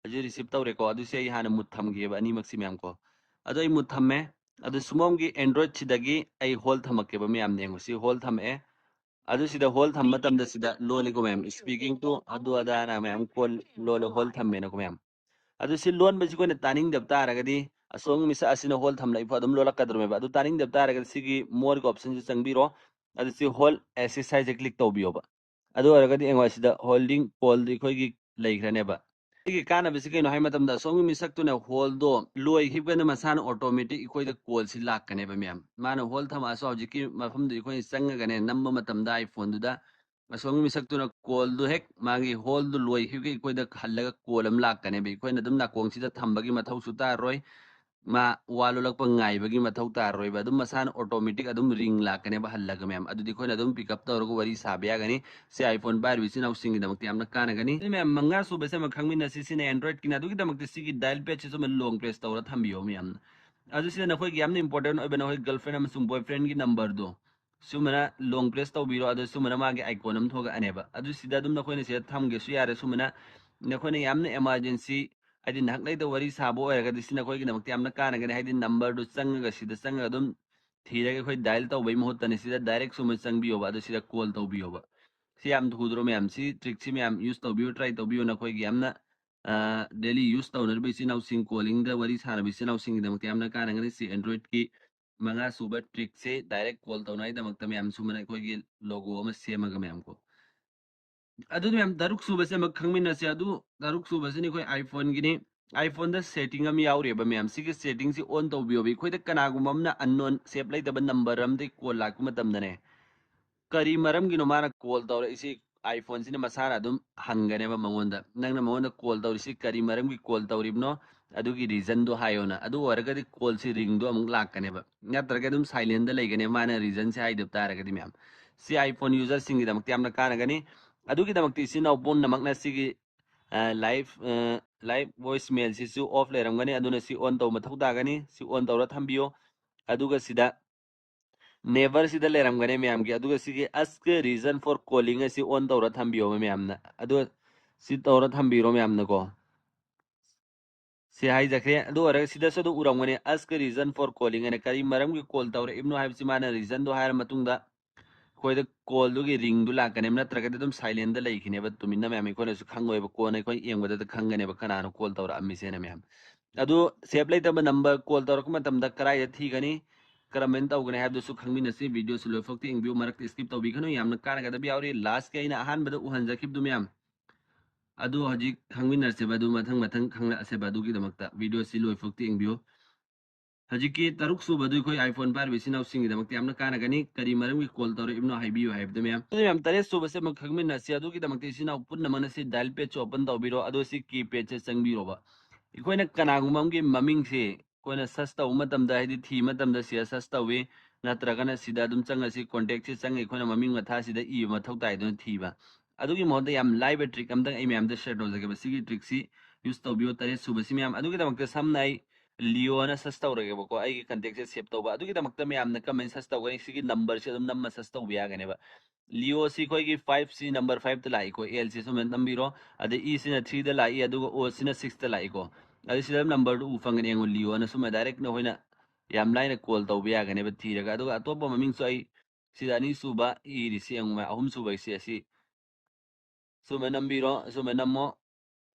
ꯍꯧꯖꯤꯛ receive ꯇꯧꯔꯦꯀꯣ꯫ ꯑꯗꯨ ꯁꯤ ꯑꯩ ꯍꯥꯟꯅ mute ꯊꯝꯒꯦꯕ ꯑꯅꯤꯃꯛꯁꯤ ꯃꯌꯥꯝ ꯀꯣ꯫ ꯑꯗꯣ ꯑꯩ mute ꯊꯝꯃꯦ꯫ ꯑꯗꯣ ꯁꯣꯝꯒꯤ Android ꯁꯤꯗꯒꯤ ꯑꯩ hold ꯊꯝꯃꯛꯀꯦꯕ ꯃꯌꯥꯝꯅ ꯌꯦꯡꯉꯨ꯫ ꯁꯤ hold ꯊꯝꯃꯛꯑꯦ꯫ ꯑꯗꯨ ꯁꯤꯗ hold ꯊꯝꯕ ꯃꯇꯝꯗ ꯁꯤꯗ ꯂꯣꯜꯂꯤꯀꯣ ꯃꯌꯥꯝ, speaking to ꯑꯗꯨ ꯑꯗꯥꯅ ꯃꯌꯥꯝ call ꯂꯣꯜꯂꯦ, hold ꯊꯝꯃꯦꯅꯀꯣ ꯃꯌꯥꯝ꯫ ꯑꯗꯨ ꯁꯤ ꯂꯣꯟꯕꯁꯤ ꯑꯩꯈꯣꯏꯅ ꯇꯥꯅꯤꯡꯗꯕ ꯇꯥꯔꯒꯗꯤ ꯑꯁꯣꯝꯒꯤ ꯃꯤꯁꯛ ꯑꯁꯤꯅ hold ꯊꯝꯂꯛꯏ ꯐꯥꯎ ꯑꯗꯨꯝ ꯂꯣꯜꯂꯛꯀꯗꯧꯔꯤꯕ꯫ ꯑꯗꯨ ꯇꯥꯅꯤꯡꯗꯕ ꯇꯥꯔꯒꯗꯤ ꯁꯤꯒꯤ more ꯒꯤ option ꯁꯤ ꯆꯪꯕꯤꯔꯣ꯫ ꯑꯗꯨ ꯁꯤ hold assist ꯍꯥꯏꯁꯦ click ꯇꯧꯕꯤꯌꯣꯕ꯫ ꯑꯗꯨ ꯑꯣꯏꯔꯒꯗꯤ ꯌꯦꯡꯉꯣ ꯁꯤꯗ holding call ꯗꯤ ꯑꯩꯈꯣꯏꯒꯤ ꯂꯩꯈ꯭ꯔꯅꯦꯕ꯫ ꯁꯤꯒꯤ ꯀꯥꯟꯅꯕꯁꯤ ꯀꯩꯅꯣ ꯍꯥꯏ ꯃꯇꯝꯗ ꯑꯁꯣꯝꯒꯤ ꯃꯤꯁꯛꯇꯨꯅ hold ꯗꯣ ꯂꯣꯏꯈꯤꯕꯒꯅ ꯃꯁꯥꯅ automatic ꯑꯩꯈꯣꯏꯗ call ꯁꯤ ꯂꯥꯛꯀꯅꯦꯕ ꯃꯌꯥꯝ꯫ ꯃꯥꯅ hold ꯊꯝꯃꯛꯑꯁꯨ ꯍꯧꯖꯤꯛꯀꯤ ꯃꯐꯝꯗꯨ ꯑꯩꯈꯣꯏꯅ ꯆꯪꯉꯒꯅꯦ ꯅꯝꯕ ꯃꯇꯝꯗ iPhone ꯗꯨꯗ ꯑꯁꯣꯝꯒꯤ ꯃꯤꯁꯛꯇꯨꯅ call ꯗꯨ ꯍꯦꯛ ꯃꯥꯒꯤ hold ꯗꯨ ꯂꯣꯏꯈꯤꯕꯒ ꯑꯩꯈꯣꯏꯗ ꯍꯜꯂꯒ call ꯑꯃ ꯂꯥꯛꯀꯅꯦꯕ꯫ ꯑꯩꯈꯣꯏꯅ ꯑꯗꯨꯝ ꯅꯥꯀꯣꯡꯁꯤꯗ ꯊꯝꯕꯒꯤ ꯃꯊꯧꯁꯨ ꯇꯥꯔꯣꯏ꯫ ꯃꯥ ꯋꯥ ꯂꯣꯜꯂꯛꯄ ꯉꯥꯏꯕꯒꯤ ꯃꯊꯧ ꯇꯥꯔꯔꯣꯏꯕ꯫ ꯑꯗꯨꯝ ꯃꯁꯥꯅ automatic ꯑꯗꯨꯝ ring ꯂꯥꯛꯀꯅꯦꯕ ꯍꯜꯂꯒ ꯃꯌꯥꯝ꯫ ꯑꯗꯨꯗꯤ ꯑꯩꯈꯣꯏꯅ ꯑꯗꯨꯝ pick up ꯇꯧꯔꯒ ꯋꯥꯔꯤ ꯁꯥꯕ ꯌꯥꯒꯅꯤ꯫ ꯁꯤ iPhone ꯄꯥꯏꯔꯤꯕ ꯏꯆꯤꯟ ꯏꯅꯥꯎꯁꯤꯡꯒꯤꯗꯃꯛꯇ ꯌꯥꯝꯅ ꯀꯥꯟꯅꯒꯅꯤ꯫ ꯑꯗꯨ ꯃꯌꯥꯝ, ꯃꯉꯥ ꯁꯨꯕꯁꯦ ꯑꯃ ꯈꯪꯃꯤꯟꯅꯁꯤ꯫ ꯁꯤꯅ Android ꯀꯤꯅꯤ꯫ ꯑꯗꯨꯒꯤꯗꯃꯛꯇ ꯁꯤꯒꯤ dial pad ꯁꯤꯁꯨ ꯑꯃ long press ꯇꯧꯔ ꯊꯝꯕꯤꯌꯣ ꯃꯌꯥꯝꯅ꯫ ꯑꯗꯨ ꯁꯤꯗ ꯅꯈꯣꯏꯒꯤ ꯌꯥꯝꯅ important ꯑꯣꯏꯕ ꯅꯈꯣꯏ girlfriend ꯑꯃꯁꯨꯡ boyfriend ꯒꯤ number ꯗꯣ ꯁꯨꯃꯥꯏꯅ long press ꯇꯧꯕꯤꯔꯣ꯫ ꯑꯗꯨ ꯁꯨꯃꯥꯏꯅ ꯃꯥꯒꯤ icon ꯑꯃ ꯊꯣꯛꯂꯛꯑꯅꯦꯕ꯫ ꯑꯗꯨ ꯁꯤꯗ ꯑꯗꯨꯝ ꯅꯈꯣꯏꯅ ꯁꯤꯗ ꯊꯝꯒꯦꯁꯨ ꯌꯥꯔꯦ꯫ ꯁꯨꯃꯥꯏꯅ ꯅꯈꯣꯏꯅ ꯌꯥꯝꯅ emergency, ꯍꯥꯏꯗꯤ ꯅꯍꯥꯛ ꯂꯩꯇ ꯋꯥꯔꯤ ꯁꯥꯕ ꯑꯣꯏꯔꯒꯗꯤ ꯁꯤ ꯅꯈꯣꯏꯒꯤꯗꯃꯛꯇ ꯌꯥꯝꯅ ꯀꯥꯟꯅꯒꯅꯤ꯫ ꯍꯥꯏꯗꯤ number ꯗꯨ ꯆꯪꯉꯒ, ꯁꯤꯗ ꯆꯪꯉꯒ ꯑꯗꯨꯝ ꯊꯤꯔꯒ ꯑꯩꯈꯣꯏ dial ꯇꯧꯕꯒꯤ ꯃꯍꯨꯠꯇꯅꯤ, ꯁꯤꯗ direct ꯁꯨꯃꯥꯏꯅ ꯆꯪꯕꯤꯌꯣꯕ꯫ ꯑꯗꯨ ꯁꯤꯗ call ꯇꯧꯕꯤꯌꯣꯕ꯫ ꯁꯤ ꯌꯥꯝ ꯊꯨꯗ꯭ꯔꯣ ꯃꯌꯥꯝ? ꯁꯤ trick ꯁꯤ ꯃꯌꯥꯝ use ꯇꯧꯕꯤꯌꯨ, try ꯇꯧꯕꯤꯌꯨ꯫ ꯅꯈꯣꯏꯒꯤ ꯌꯥꯝꯅ, ꯑ, daily use ꯇꯧꯅꯔꯤꯕ ꯏꯆꯤꯟ ꯏꯅꯥꯎꯁꯤꯡ, calling ꯗ ꯋꯥꯔꯤ ꯁꯥꯟꯅꯕ ꯏꯆꯤꯟ ꯏꯅꯥꯎꯁꯤꯡꯒꯤꯗꯃꯛꯇ ꯌꯥꯝꯅ ꯀꯥꯟꯅꯒꯅꯤ꯫ ꯁꯤ Android ꯀꯤ ꯃꯉꯥ ꯁꯨꯕ trickꯁꯦ direct call ꯇꯧꯅꯉꯥꯏꯗꯃꯛꯇ ꯃꯌꯥꯝ ꯁꯨꯃꯥꯏꯅ ꯑꯩꯈꯣꯏꯒꯤ logo ꯑꯃ ꯁꯦꯝꯃꯒ ꯃꯌꯥꯝ ꯀꯣ꯫ ꯑꯗꯨ ꯃꯌꯥꯝ ꯇꯔꯨꯛ ꯁꯨꯕꯁꯦ ꯑꯃ ꯈꯪꯃꯤꯟꯅꯁꯦ꯫ ꯑꯗꯨ ꯇꯔꯨꯛ ꯁꯨꯕꯁꯤꯅ ꯑꯩꯈꯣꯏ iPhoneꯒꯤꯅꯤ꯫ iPhoneꯗ setting ꯑꯃ ꯌꯥꯎꯔꯤꯑꯕ ꯃꯌꯥꯝ꯫ ꯁꯤꯒꯤ settingꯁꯤ on ꯇꯧꯕꯤꯌꯣꯕ꯫ ꯑꯩꯈꯣꯏꯗ ꯀꯅꯥꯒꯨꯝꯕ ꯑꯃꯅ unknown, save ꯂꯩꯇꯕ number ꯑꯃꯗꯒꯤ call ꯂꯥꯛꯄ ꯃꯇꯝꯗꯅꯦ, ꯀꯔꯤ ꯃꯔꯝꯒꯤꯅꯣ ꯃꯥꯅ call ꯇꯧꯔꯛꯏꯁꯤ? iPhoneꯁꯤꯅ ꯃꯁꯥꯅ ꯑꯗꯨꯝ ꯍꯪꯒꯅꯦꯕ ꯃꯉꯣꯟꯗ, "ꯅꯪꯅ ꯃꯉꯣꯟꯗ call ꯇꯧꯔꯤꯁꯤ ꯀꯔꯤ ꯃꯔꯝꯒꯤ call ꯇꯧꯔꯤꯕꯅꯣ? ꯑꯗꯨꯒꯤ reasonꯗꯣ ꯍꯥꯏꯌꯣꯅ"꯫ ꯑꯗꯨ ꯑꯣꯏꯔꯒꯗꯤ callꯁꯤ ringꯗꯣ ꯑꯃꯨꯛ ꯂꯥꯛꯀꯅꯦꯕ, ꯅꯠꯇ꯭ꯔꯒ ꯑꯗꯨꯝ silentꯗ ꯂꯩꯒꯅꯦꯕ, ꯃꯥꯅ reasonꯁꯦ ꯍꯥꯏꯗꯕ ꯇꯥꯔꯒꯗꯤ ꯃꯌꯥꯝ꯫ ꯁꯤ iPhone userꯁꯤꯡꯒꯤꯗꯃꯛꯇ ꯌꯥꯝꯅ ꯀꯥꯟꯅꯒꯅꯤ꯫ ꯑꯗꯨꯒꯤꯗꯃꯛꯇ ꯏꯆꯤꯟ ꯏꯅꯥꯎ ꯄꯨꯝꯅꯃꯛꯅ ꯁꯤꯒꯤ, ꯑ, live, ꯑ, live voicemailꯁꯤꯁꯨ off ꯂꯩꯔꯝꯒꯅꯤ, ꯑꯗꯨꯅ ꯁꯤ on ꯇꯧꯕ ꯃꯊꯧ ꯇꯥꯒꯅꯤ꯫ ꯁꯤ on ꯇꯧꯔ ꯊꯝꯕꯤꯌꯣ꯫ ꯑꯗꯨꯒ ꯁꯤꯗ neverꯁꯤꯗ ꯂꯩꯔꯝꯒꯅꯤ ꯃꯌꯥꯝꯒꯤ꯫ ꯑꯗꯨꯒ ꯁꯤꯒꯤ ask reason for calling ꯑꯁꯤ on ꯇꯧꯔ ꯊꯝꯕꯤꯌꯣ ꯃꯌꯥꯝꯅ꯫ ꯑꯗꯨ ꯁꯤ ꯇꯧꯔ ꯊꯝꯕꯤꯔꯣ ꯃꯌꯥꯝꯅꯀꯣ꯫ ꯁꯤ ꯍꯥꯏꯖꯈ꯭ꯔꯦ꯫ ꯑꯗꯨ ꯑꯣꯏꯔꯒ ꯁꯤꯗꯁꯨ ꯑꯗꯨꯝ ꯎꯔꯝꯒꯅꯤ, "Ask reason for calling" ꯍꯥꯏꯅ꯫ ꯀꯔꯤ ꯃꯔꯝꯒꯤ call ꯇꯧꯔꯛꯏꯕꯅꯣ ꯍꯥꯏꯕꯁꯤ ꯃꯥꯅ reasonꯗꯣ ꯍꯥꯏꯔ ꯃꯇꯨꯡꯗ ꯑꯩꯈꯣꯏꯗ callꯗꯨꯒꯤ ringꯗꯨ ꯂꯥꯛꯀꯅꯦꯕ, ꯅꯠꯇ꯭ꯔꯒꯗꯤ ꯑꯗꯨꯝ silentꯗ ꯂꯩꯈꯤꯅꯦꯕ ꯇꯨꯃꯤꯟꯅ ꯃꯌꯥꯝ꯫ ꯑꯩꯈꯣꯏꯅꯁꯨ ꯈꯪꯉꯣꯏꯕ, ꯀꯣꯟꯅ ꯑꯩꯈꯣꯏ ꯌꯦꯡꯕꯗꯗ ꯈꯪꯒꯅꯦꯕ ꯀꯅꯥꯅꯣ call ꯇꯧꯔꯛꯑꯝꯃꯤꯁꯦꯅ ꯃꯌꯥꯝ꯫ ꯑꯗꯨ save ꯂꯩꯇꯕ number call ꯇꯧꯔꯛꯄ ꯃꯇꯝꯗ ꯀꯗꯥꯏꯗ ꯊꯤꯒꯅꯤ, ꯀꯔꯝꯍꯥꯏꯅ ꯇꯧꯒꯅꯤ ꯍꯥꯏꯕꯗꯨꯁꯨ ꯈꯪꯃꯤꯟꯅꯁꯤ꯫ Videoꯁꯤ ꯂꯣꯏꯐꯥꯎꯇ ꯌꯦꯡꯕꯤꯌꯨ, ꯃꯔꯛꯇ skip ꯇꯧꯕꯤꯒꯅꯨ, ꯌꯥꯝꯅ ꯀꯥꯟꯅꯒꯗꯕ ꯌꯥꯎꯔꯤ꯫ Lastꯀꯤ ꯑꯩꯅ ꯑꯍꯥꯟꯕꯗ ꯎꯍꯟꯖꯈꯤꯕꯗꯨ ꯃꯌꯥꯝ ꯑꯗꯨ ꯍꯧꯖꯤꯛ ꯈꯪꯃꯤꯟꯅꯁꯦꯕ, ꯑꯗꯨ ꯃꯊꯪ ꯃꯊꯪ ꯈꯪꯂꯛꯑꯁꯦꯕ꯫ ꯑꯗꯨꯒꯤꯗꯃꯛꯇ videoꯁꯤ ꯂꯣꯏꯐꯥꯎꯇ ꯌꯦꯡꯕꯤꯌꯨ꯫ ꯍꯧꯖꯤꯛꯀꯤ ꯇꯔꯨꯛ ꯁꯨꯕꯗꯨ ꯑꯩꯈꯣꯏ iPhone ꯄꯥꯏꯔꯤꯕ ꯏꯆꯤꯟ ꯏꯅꯥꯎꯁꯤꯡꯒꯤꯗꯃꯛꯇ ꯌꯥꯝꯅ ꯀꯥꯟꯅꯒꯅꯤ꯫ ꯀꯔꯤ ꯃꯔꯝꯒꯤ call ꯇꯧꯔꯛꯏꯕꯅꯣ ꯍꯥꯏꯕꯤꯌꯨ ꯍꯥꯏꯕꯗꯨ ꯃꯌꯥꯝ꯫ ꯑꯗꯨ ꯃꯌꯥꯝ ꯇꯔꯦꯠ ꯁꯨꯕꯁꯦ ꯑꯃꯨꯛ ꯈꯪꯃꯤꯟꯅꯁꯤ꯫ ꯑꯗꯨꯒꯤꯗꯃꯛꯇ ꯏꯆꯤꯟ ꯏꯅꯥꯎ ꯄꯨꯝꯅꯃꯛꯅ ꯁꯤ dial padꯁꯦ open ꯇꯧꯕꯤꯔꯣ, ꯑꯗꯣ ꯁꯤ keypadꯁꯦ ꯆꯪꯕꯤꯔꯣꯕ꯫ ꯑꯩꯈꯣꯏꯅ ꯀꯅꯥꯒꯨꯝꯕ ꯑꯃꯒꯤ ꯃꯃꯤꯡꯁꯤ ꯑꯩꯈꯣꯏꯅ search ꯇꯧꯕ ꯃꯇꯝꯗ, ꯍꯥꯏꯗꯤ ꯊꯤꯕ ꯃꯇꯝꯗ ꯁꯤꯗ search ꯇꯧꯏ, ꯅꯠꯇ꯭ꯔꯒꯅ ꯁꯤꯗ ꯑꯗꯨꯝ ꯆꯪꯉꯁꯤ, contactꯁꯤ ꯆꯪꯉ ꯑꯩꯈꯣꯏꯅ ꯃꯃꯤꯡ ꯃꯊꯥꯁꯤꯗ ꯏꯕ ꯃꯊꯧ ꯇꯥꯏ ꯑꯗꯨꯅ ꯊꯤꯕ꯫ ꯑꯗꯨꯒꯤ ꯃꯍꯨꯠꯇ ꯌꯥꯝ ꯂꯥꯏꯕ trick ꯑꯝꯇꯪ ꯑꯩ ꯃꯌꯥꯝꯗ share ꯇꯧꯖꯒꯦꯕ꯫ ꯁꯤꯒꯤ trickꯁꯤ use ꯇꯧꯕꯤꯌꯣ, ꯇꯔꯦꯠ ꯁꯨꯕꯁꯤ ꯃꯌꯥꯝ꯫ ꯑꯗꯨꯒꯤꯗꯃꯛꯇ ꯁꯝꯅ ꯑꯩ ꯂꯤꯌꯣꯅ search ꯇꯧꯔꯒꯦꯕꯀꯣ, ꯑꯩꯒꯤ contactꯁꯦ save ꯇꯧꯕ꯫ ꯑꯗꯨꯒꯤꯗꯃꯛꯇ ꯃꯌꯥꯝꯅ ꯀꯃꯥꯏꯅ search ꯇꯧꯒꯅꯤ? ꯁꯤꯒꯤ numberꯁꯤ ꯑꯗꯨꯝ ꯅꯝꯃ search ꯇꯧꯕ ꯌꯥꯒꯅꯦꯕ꯫ ꯂꯤꯌꯣꯁꯤ ꯑꯩꯈꯣꯏꯒꯤ fiveꯁꯤ number fiveꯇ ꯂꯥꯛꯏꯀꯣ, Lꯁꯤ ꯁꯨꯃꯥꯏꯅ ꯅꯝꯕꯤꯔꯣ꯫ ꯑꯗꯩ Eꯁꯤꯅ threeꯗ ꯂꯥꯛꯏ, ꯑꯗꯨꯒ Oꯁꯤꯅ sixꯇ ꯂꯥꯛꯏꯀꯣ꯫ ꯑꯗꯩ ꯁꯤꯗ numberꯗꯨ ꯎ ꯐꯪꯒꯅꯤ, ꯌꯦꯡꯉꯣ, ꯂꯤꯌꯣꯅ ꯁꯨꯃꯥꯏꯅ direct ꯅꯈꯣꯏꯅ ꯌꯥꯝ ꯂꯥꯏꯅ call ꯇꯧꯕ ꯌꯥꯒꯅꯦꯕ ꯊꯤꯔꯒ꯫ ꯑꯗꯨꯒ ꯑꯇꯣꯞꯄ ꯃꯃꯤꯡꯁꯨ ꯑꯩ ꯁꯤꯗ ꯑꯅꯤꯁꯨꯕ ꯏꯔꯤꯁꯤ ꯌꯦꯡꯉꯨ, ꯑꯍꯨꯝꯁꯨꯕꯒꯤꯁꯤ ꯑꯁꯤ ꯁꯨꯃꯥꯏꯅ ꯅꯝꯕꯤꯔꯣ, ꯁꯨꯃꯥꯏꯅ ꯅꯝꯃꯣ꯫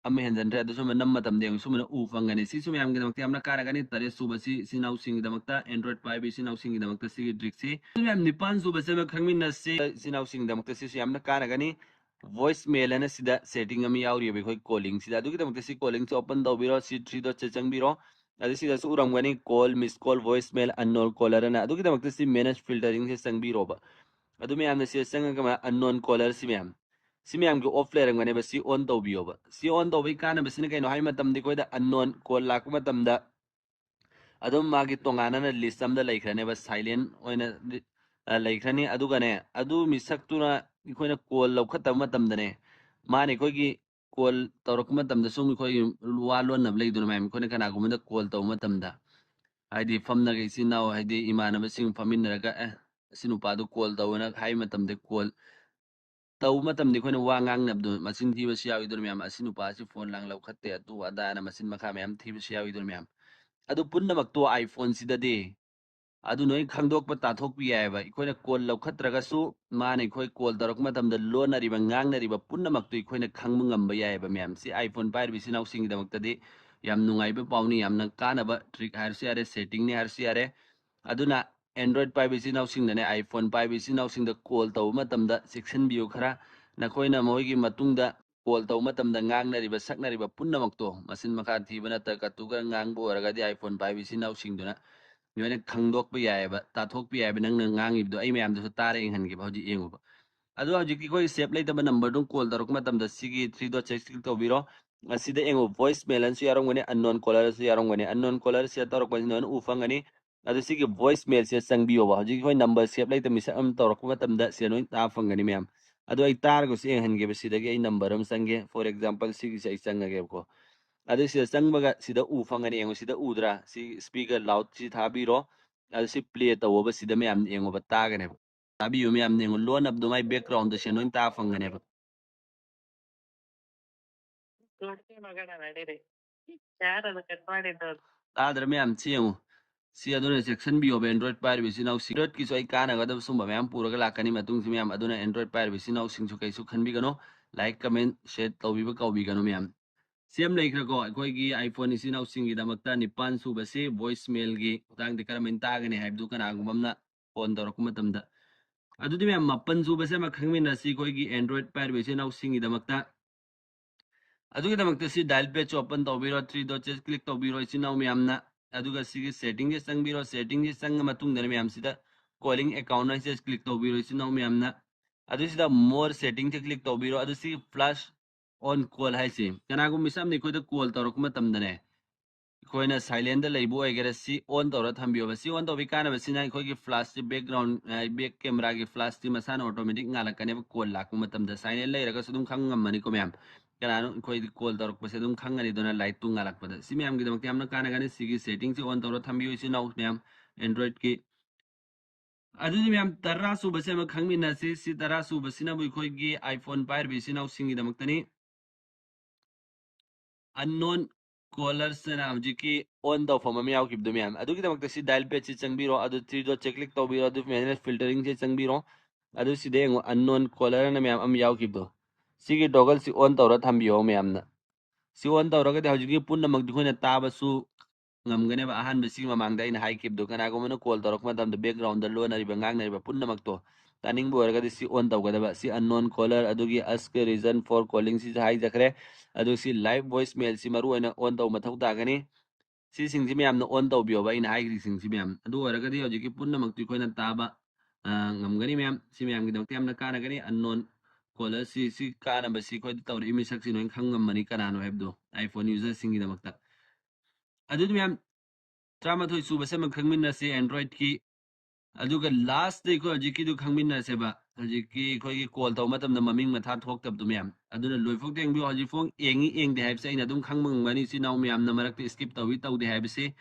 ꯑꯃ ꯍꯦꯟꯖꯟꯗ꯭ꯔꯦ꯫ ꯑꯗꯨ ꯁꯨꯝꯕ ꯅꯝ ꯃꯇꯝꯗ ꯌꯦꯡꯉꯨ, ꯁꯨꯝꯕꯅ ꯎ ꯐꯪꯒꯅꯤ꯫ ꯁꯤꯁꯨ ꯃꯌꯥꯝꯒꯤꯗꯃꯛꯇ ꯌꯥꯝꯅ ꯀꯥꯟꯅꯒꯅꯤ꯫ ꯇꯔꯦꯠ ꯁꯨꯕꯁꯤ ꯏꯆꯤꯟ ꯏꯅꯥꯎꯁꯤꯡꯒꯤꯗꯃꯛꯇ, Android ꯄꯥꯏꯕ ꯏꯆꯤꯟ ꯏꯅꯥꯎꯁꯤꯡꯒꯤꯗꯃꯛꯇ ꯁꯤꯒꯤ trick ꯁꯤ꯫ ꯑꯗꯨ ꯃꯌꯥꯝ, ꯅꯤꯄꯥꯟ ꯁꯨꯕꯁꯤ ꯑꯃ ꯈꯪꯃꯤꯟꯅꯁꯤ꯫ ꯏꯆꯤꯟ ꯏꯅꯥꯎꯁꯤꯡꯒꯤꯗꯃꯛꯇ ꯁꯤꯁꯨ ꯌꯥꯝꯅ ꯀꯥꯟꯅꯒꯅꯤ꯫ Voice mail ꯑꯅ ꯁꯤꯗ setting ꯑꯃ ꯌꯥꯎꯔꯤꯑꯕ ꯑꯩꯈꯣꯏ calling ꯁꯤꯗ꯫ ꯑꯗꯨꯒꯤꯗꯃꯛꯇ ꯁꯤ calling ꯁꯤ open ꯇꯧꯕꯤꯔꯣ꯫ ꯁꯤ three dot ꯁꯦ ꯆꯪꯕꯤꯔꯣ꯫ ꯑꯗꯨ ꯁꯤꯗꯁꯨ ꯎꯔꯝꯒꯅꯤ, call, miss call, voice mail, unknown caller ꯑꯅ꯫ ꯑꯗꯨꯒꯤꯗꯃꯛꯇ ꯁꯤ manage filtering ꯁꯦ ꯆꯪꯕꯤꯔꯣꯕ꯫ ꯑꯗꯨ ꯃꯌꯥꯝꯅ ꯁꯤꯗ ꯆꯪꯉꯒ ꯃꯥ unknown caller ꯁꯤ ꯃꯌꯥꯝ, ꯁꯤ ꯃꯌꯥꯝꯒꯤ off ꯂꯩꯔꯝꯒꯅꯦꯕ꯫ ꯁꯤ on ꯇꯧꯕꯤꯌꯣꯕ꯫ ꯁꯤ on ꯇꯧꯕꯒꯤ ꯀꯥꯟꯅꯕꯁꯤꯅ ꯀꯩꯅꯣ ꯍꯥꯏ ꯃꯇꯝꯗ, ꯑꯩꯈꯣꯏꯗ unknown call ꯂꯥꯛꯄ ꯃꯇꯝꯗ ꯑꯗꯨꯝ ꯃꯥꯒꯤ ꯇꯣꯉꯥꯟꯅ list ꯑꯃꯗ ꯂꯩꯈ꯭ꯔꯅꯦꯕ, silent ꯑꯣꯏꯅ ꯂꯤ-, ꯑ, ꯂꯩꯈ꯭ꯔꯅꯤ꯫ ꯑꯗꯨꯒꯅꯦ, ꯑꯗꯨ ꯃꯤꯁꯛꯇꯨꯅ ꯑꯩꯈꯣꯏꯅ call ꯂꯧꯈꯠꯇꯕ ꯃꯇꯝꯗꯅꯦ, ꯃꯥꯅ ꯑꯩꯈꯣꯏꯒꯤ call ꯇꯧꯔꯛꯄ ꯃꯇꯝꯗ ꯁꯨꯝ ꯑꯩꯈꯣꯏꯒꯤ ꯋꯥ ꯂꯣꯟꯅꯕ ꯂꯩꯗꯅ ꯃꯌꯥꯝ, ꯑꯩꯈꯣꯏꯅ ꯀꯅꯥꯒꯨꯝꯕꯗ call ꯇꯧꯕ ꯃꯇꯝꯗ, ꯍꯥꯏꯗꯤ ꯐꯝꯅꯒ ꯏꯆꯤꯟ ꯏꯅꯥꯎ, ꯍꯥꯏꯗꯤ ꯏꯃꯥꯟꯅꯕꯁꯤꯡ ꯐꯝꯃꯤꯟꯅꯔꯒ, "ꯑꯦ, ꯑꯁꯤ ꯅꯨꯄꯥꯗꯨ call ꯇꯧꯑꯣꯅ" ꯍꯥꯏ ꯃꯇꯝꯗ, call ꯇꯧꯕ ꯃꯇꯝꯗ ꯑꯩꯈꯣꯏꯅ ꯋꯥ ꯉꯥꯡꯅꯕꯗꯣ ꯃꯆꯤꯟ ꯊꯤꯕꯁꯨ ꯌꯥꯎꯏꯗꯅ ꯃꯌꯥꯝ꯫ "ꯑꯁꯤ ꯅꯨꯄꯥꯁꯤ phone ꯂꯥꯡ ꯂꯧꯈꯠꯇꯦ, ꯑꯗꯨ ꯑꯗꯥꯅ" ꯃꯆꯤꯟ ꯃꯈꯥ ꯃꯌꯥꯝ ꯊꯤꯕꯁꯨ ꯌꯥꯎꯏꯗꯅ ꯃꯌꯥꯝ꯫ ꯑꯗꯨ ꯄꯨꯝꯅꯃꯛꯇꯣ iPhone ꯁꯤꯗꯗꯤ ꯑꯗꯨ ꯅꯣꯏ ꯈꯪꯗꯣꯛꯄ ꯇꯥꯊꯣꯛꯄ ꯌꯥꯏꯑꯕ꯫ ꯑꯩꯈꯣꯏꯅ call ꯂꯧꯈꯠꯇ꯭ꯔꯒꯁꯨ ꯃꯥꯅ ꯑꯩꯈꯣꯏ call ꯇꯧꯔꯛꯄ ꯃꯇꯝꯗ ꯂꯣꯟꯅꯔꯤꯕ, ꯉꯥꯡꯅꯔꯤꯕ ꯄꯨꯝꯅꯃꯛꯇꯨ ꯑꯩꯈꯣꯏꯅ ꯈꯪꯕ ꯉꯝꯕ ꯌꯥꯏꯑꯕ ꯃꯌꯥꯝ꯫ ꯁꯤ iPhone ꯄꯥꯏꯔꯤꯕ ꯏꯆꯤꯟ ꯏꯅꯥꯎꯁꯤꯡꯒꯤꯗꯃꯛꯇꯗꯤ ꯌꯥꯝ ꯅꯨꯡꯉꯥꯏꯕ ꯄꯥꯎꯅꯤ, ꯌꯥꯝꯅ ꯀꯥꯟꯅꯕ trick ꯍꯥꯏꯔꯁꯨ ꯌꯥꯔꯦ, setting ꯅꯤ ꯍꯥꯏꯔꯁꯨ ꯌꯥꯔꯦ꯫ ꯑꯗꯨꯅ Android ꯄꯥꯏꯕ ꯏꯆꯤꯟ ꯏꯅꯥꯎꯁꯤꯡꯗꯅꯦ, iPhone ꯄꯥꯏꯕ ꯏꯆꯤꯟ ꯏꯅꯥꯎꯁꯤꯡꯗ call ꯇꯧꯕ ꯃꯇꯝꯗ ꯆꯦꯛꯁꯤꯟꯕꯤꯌꯨ ꯈꯔ꯫ ꯅꯈꯣꯏꯅ ꯃꯈꯣꯏꯒꯤ ꯃꯇꯨꯡꯗ call ꯇꯧꯕ ꯃꯇꯝꯗ ꯉꯥꯡꯅꯔꯤꯕ, ꯁꯛꯅꯔꯤꯕ ꯄꯨꯝꯅꯃꯛꯇꯣ, ꯃꯆꯤꯟ ꯃꯈꯥ ꯊꯤꯕ ꯅꯠꯇ꯭ꯔꯒ ꯀꯇꯨꯒ ꯉꯥꯡꯕ ꯑꯣꯏꯔꯒꯗꯤ iPhone ꯄꯥꯏꯕ ꯏꯆꯤꯟ ꯏꯅꯥꯎꯁꯤꯡꯗꯨꯅ ꯂꯣꯏꯅ ꯈꯪꯗꯣꯛꯄ ꯌꯥꯏꯑꯕ, ꯇꯥꯊꯣꯛꯄ ꯌꯥꯏꯑꯕ꯫ ꯅꯪꯅ ꯉꯥꯡꯉꯤꯕꯗꯣ ꯑꯩ ꯃꯌꯥꯝꯗꯁꯨ ꯇꯥꯔ ꯌꯦꯡꯍꯟꯒꯦꯕ꯫ ꯍꯧꯖꯤꯛ ꯌꯦꯡꯉꯨꯕ꯫ ꯑꯗꯣ ꯍꯧꯖꯤꯛꯀꯤ ꯑꯩꯈꯣꯏ save ꯂꯩꯇꯕ number ꯗꯨ call ꯇꯧꯔꯛꯄ ꯃꯇꯝꯗ ꯁꯤꯒꯤ three dot check click ꯇꯧꯕꯤꯔꯣ꯫ ꯑꯁꯤꯗ ꯌꯦꯡꯉꯨ, voice mail ꯑꯅꯁꯨ ꯌꯥꯎꯔꯝꯒꯅꯤ, unknown caller ꯁꯨ ꯌꯥꯎꯔꯝꯒꯅꯤ꯫ Unknown caller ꯁꯤꯗ ꯇꯧꯔꯛꯄꯁꯤ ꯅꯣꯏꯅ ꯎ ꯐꯪꯒꯅꯤ꯫ ꯑꯗꯨ ꯁꯤꯒꯤ voice mail ꯁꯤꯗ ꯆꯪꯕꯤꯌꯣꯕ꯫ ꯍꯧꯖꯤꯛ ꯑꯩꯈꯣꯏ number save ꯂꯩꯇꯕ ꯃꯤꯁꯛ ꯑꯃ ꯇꯧꯔꯛꯄ ꯃꯇꯝꯗ ꯁꯤꯗ ꯅꯣꯏ ꯇꯥ ꯐꯪꯒꯅꯤ ꯃꯌꯥꯝ꯫ ꯑꯗꯨ ꯑꯩ ꯇꯥꯔꯒꯁꯨ ꯌꯦꯡꯍꯟꯒꯦꯕ꯫ ꯁꯤꯗꯒꯤ ꯑꯩ number ꯑꯃ ꯆꯪꯒꯦ꯫ For example, ꯁꯤꯒꯤꯁꯦ ꯑꯩ ꯆꯪꯉꯒꯦꯕꯀꯣ꯫ ꯑꯗꯨ ꯁꯤꯗ ꯆꯪꯕꯒ ꯁꯤꯗ ꯎ ꯐꯪꯒꯅꯤ꯫ ꯌꯦꯡꯉꯨ, ꯁꯤꯗ ꯎꯗ꯭ꯔꯥ? ꯁꯤ speaker loud ꯁꯤ ꯊꯥꯕꯤꯔꯣ꯫ ꯑꯗꯨ ꯁꯤ play ꯇꯧꯋꯣꯕ꯫ ꯁꯤꯗ ꯃꯌꯥꯝ ꯌꯦꯡꯉꯣꯕ, ꯇꯥꯒꯅꯦꯕ꯫ ꯇꯥꯕꯤꯌꯨ ꯃꯌꯥꯝ, ꯌꯦꯡꯉꯨ, ꯂꯣꯟꯅꯕꯗꯣ ꯃꯥꯏ background ꯁꯦ ꯂꯣꯏ ꯇꯥ ꯐꯪꯒꯅꯦꯕ꯫ ꯇꯥꯗ꯭ꯔ ꯃꯌꯥꯝ? ꯁꯤ ꯌꯦꯡꯉꯨ, ꯁꯤ ꯑꯗꯨꯅ ꯆꯦꯛꯁꯤꯟꯕꯤꯌꯣꯕ꯫ Android ꯄꯥꯏꯔꯤꯕ ꯏꯆꯤꯟ ꯏꯅꯥꯎꯁꯤꯡ, Android ꯀꯤꯁꯨ ꯑꯩ ꯀꯥꯟꯅꯒꯗꯕ ꯁꯨꯝꯕ ꯃꯌꯥꯝ ꯄꯨꯔꯒ ꯂꯥꯛꯀꯅꯤ ꯃꯇꯨꯡꯁꯤ ꯃꯌꯥꯝ꯫ ꯑꯗꯨꯅ Android ꯄꯥꯏꯔꯤꯕ ꯏꯆꯤꯟ ꯏꯅꯥꯎꯁꯤꯡꯁꯨ ꯀꯩꯁꯨ ꯈꯟꯕꯤꯒꯅꯨ, like, comment, share ꯇꯧꯕꯤꯕ ꯀꯥꯎꯕꯤꯒꯅꯨ ꯃꯌꯥꯝ꯫ ꯁꯤ ꯑꯃ ꯂꯩꯈ꯭ꯔꯦꯀꯣ꯫ ꯑꯩꯈꯣꯏꯒꯤ iPhone ꯏꯆꯤꯟ ꯏꯅꯥꯎꯁꯤꯡꯒꯤꯗꯃꯛꯇ ꯅꯤꯄꯥꯟ ꯁꯨꯕꯁꯤ voicemailꯒꯤ ꯃꯇꯥꯡꯗ ꯀꯔꯝꯍꯥꯏꯅ ꯇꯥꯒꯅꯤ ꯍꯥꯏꯕꯗꯨ ꯀꯅꯥꯒꯨꯝꯕ ꯑꯃꯅ phone ꯇꯧꯔꯛꯄ ꯃꯇꯝꯗ꯫ ꯑꯗꯨꯗꯤ ꯃꯌꯥꯝ, ꯃꯥꯄꯟ ꯁꯨꯕꯁꯦ ꯑꯃ ꯈꯪꯃꯤꯟꯅꯁꯤ ꯑꯩꯈꯣꯏꯒꯤ Android ꯄꯥꯏꯔꯤꯕ ꯏꯆꯤꯟ ꯏꯅꯥꯎꯁꯤꯡꯒꯤꯗꯃꯛꯇ꯫ ꯑꯗꯨꯒꯤꯗꯃꯛꯇ ꯁꯤ dial pad open ꯇꯧꯕꯤꯔꯣ, three dotꯁꯦ click ꯇꯧꯕꯤꯔꯣ ꯏꯆꯤꯟ ꯏꯅꯥꯎ ꯃꯌꯥꯝꯅ꯫ ꯑꯗꯨꯒ ꯁꯤꯒꯤ settingꯁꯦ ꯆꯪꯕꯤꯔꯣ, settingꯁꯦ ꯆꯪꯉ ꯃꯇꯨꯡꯗꯅ ꯃꯌꯥꯝꯁꯤꯗ calling account ꯍꯥꯏꯁꯦ click ꯇꯧꯕꯤꯔꯣ ꯏꯆꯤꯟ ꯏꯅꯥꯎ ꯃꯌꯥꯝꯅ꯫ ꯑꯗꯨ ꯁꯤꯗ more settingꯁꯦ click ꯇꯧꯕꯤꯔꯣ꯫ ꯑꯗꯨ ꯁꯤꯒꯤ flash on call ꯍꯥꯏꯁꯤ ꯀꯅꯥꯒꯨꯝꯕ ꯃꯤꯁꯛ ꯑꯃꯅ ꯑꯩꯈꯣꯏꯗ call ꯇꯧꯔꯛꯄ ꯃꯇꯝꯗꯅꯦ, ꯑꯩꯈꯣꯏꯅ silentꯗ ꯂꯩꯕ ꯑꯣꯏꯒꯦꯔꯥ, ꯁꯤ on ꯇꯧꯔ ꯊꯝꯕꯤꯌꯣꯕ꯫ ꯁꯤ on ꯇꯧꯕꯤ ꯀꯥꯟꯅꯕꯁꯤꯅ ꯑꯩꯈꯣꯏꯒꯤ flashꯁꯤ background, ꯑ, back cameraꯒꯤ flashꯁꯤ ꯃꯁꯥꯅ automatic ꯉꯥꯜꯂꯛꯀꯅꯦꯕ call ꯂꯥꯛꯄ ꯃꯇꯝꯗ꯫ Silent ꯂꯩꯔꯒꯁꯨ ꯑꯗꯨꯝ ꯈꯪ ꯉꯝꯃꯅꯤꯀꯣ ꯃꯌꯥꯝ꯫ ꯀꯅꯥꯅꯣ ꯑꯩꯈꯣꯏꯗꯤ call ꯇꯧꯔꯛꯄꯁꯦ ꯑꯗꯨꯝ ꯈꯪꯒꯅꯤ, ꯑꯗꯨꯅ lightꯇꯨ ꯉꯥꯜꯂꯛꯄꯗ꯫ ꯁꯤ ꯃꯌꯥꯝꯒꯤꯗꯃꯛꯇ ꯌꯥꯝꯅ ꯀꯥꯟꯅꯒꯅꯤ꯫ ꯁꯤꯒꯤ settingꯁꯤ on ꯇꯧꯔ ꯊꯝꯕꯤꯌꯨ ꯏꯆꯤꯟ ꯏꯅꯥꯎ ꯃꯌꯥꯝ Androidꯀꯤ꯫ ꯑꯗꯨꯗꯤ ꯃꯌꯥꯝ, ꯇꯔꯥ ꯁꯨꯕꯁꯦ ꯑꯃ ꯈꯪꯃꯤꯟꯅꯁꯤ꯫ ꯁꯤ ꯇꯔꯥ ꯁꯨꯕꯁꯤꯅꯕꯨ ꯑꯩꯈꯣꯏꯒꯤ iPhone ꯄꯥꯏꯔꯤꯕ ꯏꯆꯤꯟ ꯏꯅꯥꯎꯁꯤꯡꯒꯤꯗꯃꯛꯇꯅꯤ꯫ Unknown callersꯅ ꯍꯧꯖꯤꯛꯀꯤ on ꯇꯧꯐꯝ ꯑꯃ ꯌꯥꯎꯈꯤꯕꯗꯣ ꯃꯌꯥꯝ, ꯑꯗꯨꯒꯤꯗꯃꯛꯇ ꯁꯤ dial padꯁꯤ ꯆꯪꯕꯤꯔꯣ, ꯑꯗꯨ three dotꯁꯦ click ꯇꯧꯕꯤꯔꯣ, ꯑꯗꯨ manage filteringꯁꯦ ꯆꯪꯕꯤꯔꯣ꯫ ꯑꯗꯨ ꯁꯤꯗ ꯌꯦꯡꯉꯣ, unknown callerꯅ ꯃꯌꯥꯝ ꯑꯃ ꯌꯥꯎꯈꯤꯕꯗꯣ, ꯁꯤꯒꯤ toggleꯁꯤ on ꯇꯧꯔ ꯊꯝꯕꯤꯌꯣ ꯃꯌꯥꯝꯅ꯫ ꯁꯤ on ꯇꯧꯔꯒꯗꯤ ꯍꯧꯖꯤꯛꯀꯤ ꯄꯨꯝꯅꯃꯛꯇꯤ ꯑꯩꯈꯣꯏꯅ ꯇꯥꯕꯁꯨ ꯉꯝꯒꯅꯦꯕ꯫ ꯑꯍꯥꯟꯕ ꯁꯤꯒꯤ ꯃꯃꯥꯡꯗ ꯑꯩꯅ ꯍꯥꯏꯈꯤꯕꯗꯣ, ꯀꯅꯥꯒꯨꯝꯕꯅ call ꯇꯧꯔꯛꯄ ꯃꯇꯝꯗ backgroundꯗ ꯂꯣꯟꯅꯔꯤꯕ, ꯉꯥꯡꯅꯔꯤꯕ ꯄꯨꯝꯅꯃꯛꯇꯣ ꯇꯥꯅꯤꯡꯕ ꯑꯣꯏꯔꯒꯗꯤ ꯁꯤ on ꯇꯧꯒꯗꯕ꯫ ꯁꯤ unknown caller, ꯑꯗꯨꯒꯤ ask reason for calling ꯁꯤꯁꯨ ꯍꯥꯏꯖꯈ꯭ꯔꯦ꯫ ꯑꯗꯨ ꯁꯤ live voicemailꯁꯤ ꯃꯔꯨ ꯑꯣꯏꯅ on ꯇꯧꯕ ꯃꯊꯧ ꯇꯥꯒꯅꯤ꯫ ꯁꯤꯁꯤꯡꯁꯤ ꯃꯌꯥꯝꯅ on ꯇꯧꯕꯤꯌꯣꯕ, ꯑꯩꯅ ꯍꯥꯏꯈ꯭ꯔꯤꯁꯤꯡꯁꯤ ꯃꯌꯥꯝ꯫ ꯑꯗꯨ ꯑꯣꯏꯔꯒꯗꯤ ꯍꯧꯖꯤꯛꯀꯤ ꯄꯨꯝꯅꯃꯛꯇꯨ ꯑꯩꯈꯣꯏꯅ ꯇꯥꯕ, ꯑ, ꯉꯝꯒꯅꯤ ꯃꯌꯥꯝ꯫ ꯁꯤ ꯃꯌꯥꯝꯒꯤꯗꯃꯛꯇ ꯌꯥꯝꯅ ꯀꯥꯟꯅꯒꯅꯤ꯫ Unknown callerꯁꯤ, ꯁꯤ ꯀꯥꯟꯅꯕꯁꯤ ꯑꯩꯈꯣꯏꯗ ꯇꯧꯔꯛꯏ ꯃꯤꯁꯛꯁꯤ ꯂꯣꯏꯅ ꯈꯪ ꯉꯝꯃꯅꯤ ꯀꯅꯥꯅꯣ ꯍꯥꯏꯕꯗꯣ, iPhone userꯁꯤꯡꯒꯤꯗꯃꯛꯇ꯫ ꯑꯗꯨꯗꯤ ꯃꯌꯥꯝ, ꯇꯔꯥꯃꯥꯊꯣꯏ ꯁꯨꯕꯁꯦ ꯑꯃ ꯈꯪꯃꯤꯟꯅꯁꯤ Androidꯀꯤ꯫ ꯑꯗꯨꯒ lastꯇ ꯑꯩꯈꯣꯏ ꯍꯧꯖꯤꯛꯀꯤꯗꯨ ꯈꯪꯃꯤꯟꯅꯁꯦꯕ꯫ ꯍꯧꯖꯤꯛꯀꯤ ꯑꯩꯈꯣꯏꯒꯤ call ꯇꯧꯕ ꯃꯇꯝꯗ ꯃꯃꯤꯡ ꯃꯊꯥ ꯊꯣꯛꯇꯕꯗꯣ ꯃꯌꯥꯝ꯫ ꯑꯗꯨꯅ ꯂꯣꯏꯐꯥꯎ ꯌꯦꯡꯕꯤꯌꯨ꯫ ꯍꯧꯖꯤꯛꯐꯥꯎ ꯌꯦꯡꯉꯤ ꯌꯦꯡꯗꯦ ꯍꯥꯏꯕꯁꯦ ꯑꯩꯅ ꯑꯗꯨꯝ ꯈꯪꯕ ꯉꯝꯒꯅꯤ꯫ ꯏꯆꯤꯟ ꯏꯅꯥꯎ ꯃꯌꯥꯝꯅ ꯃꯔꯛꯇ skip ꯇꯧꯏ ꯇꯧꯗꯦ ꯍꯥꯏꯕꯁꯤ꯫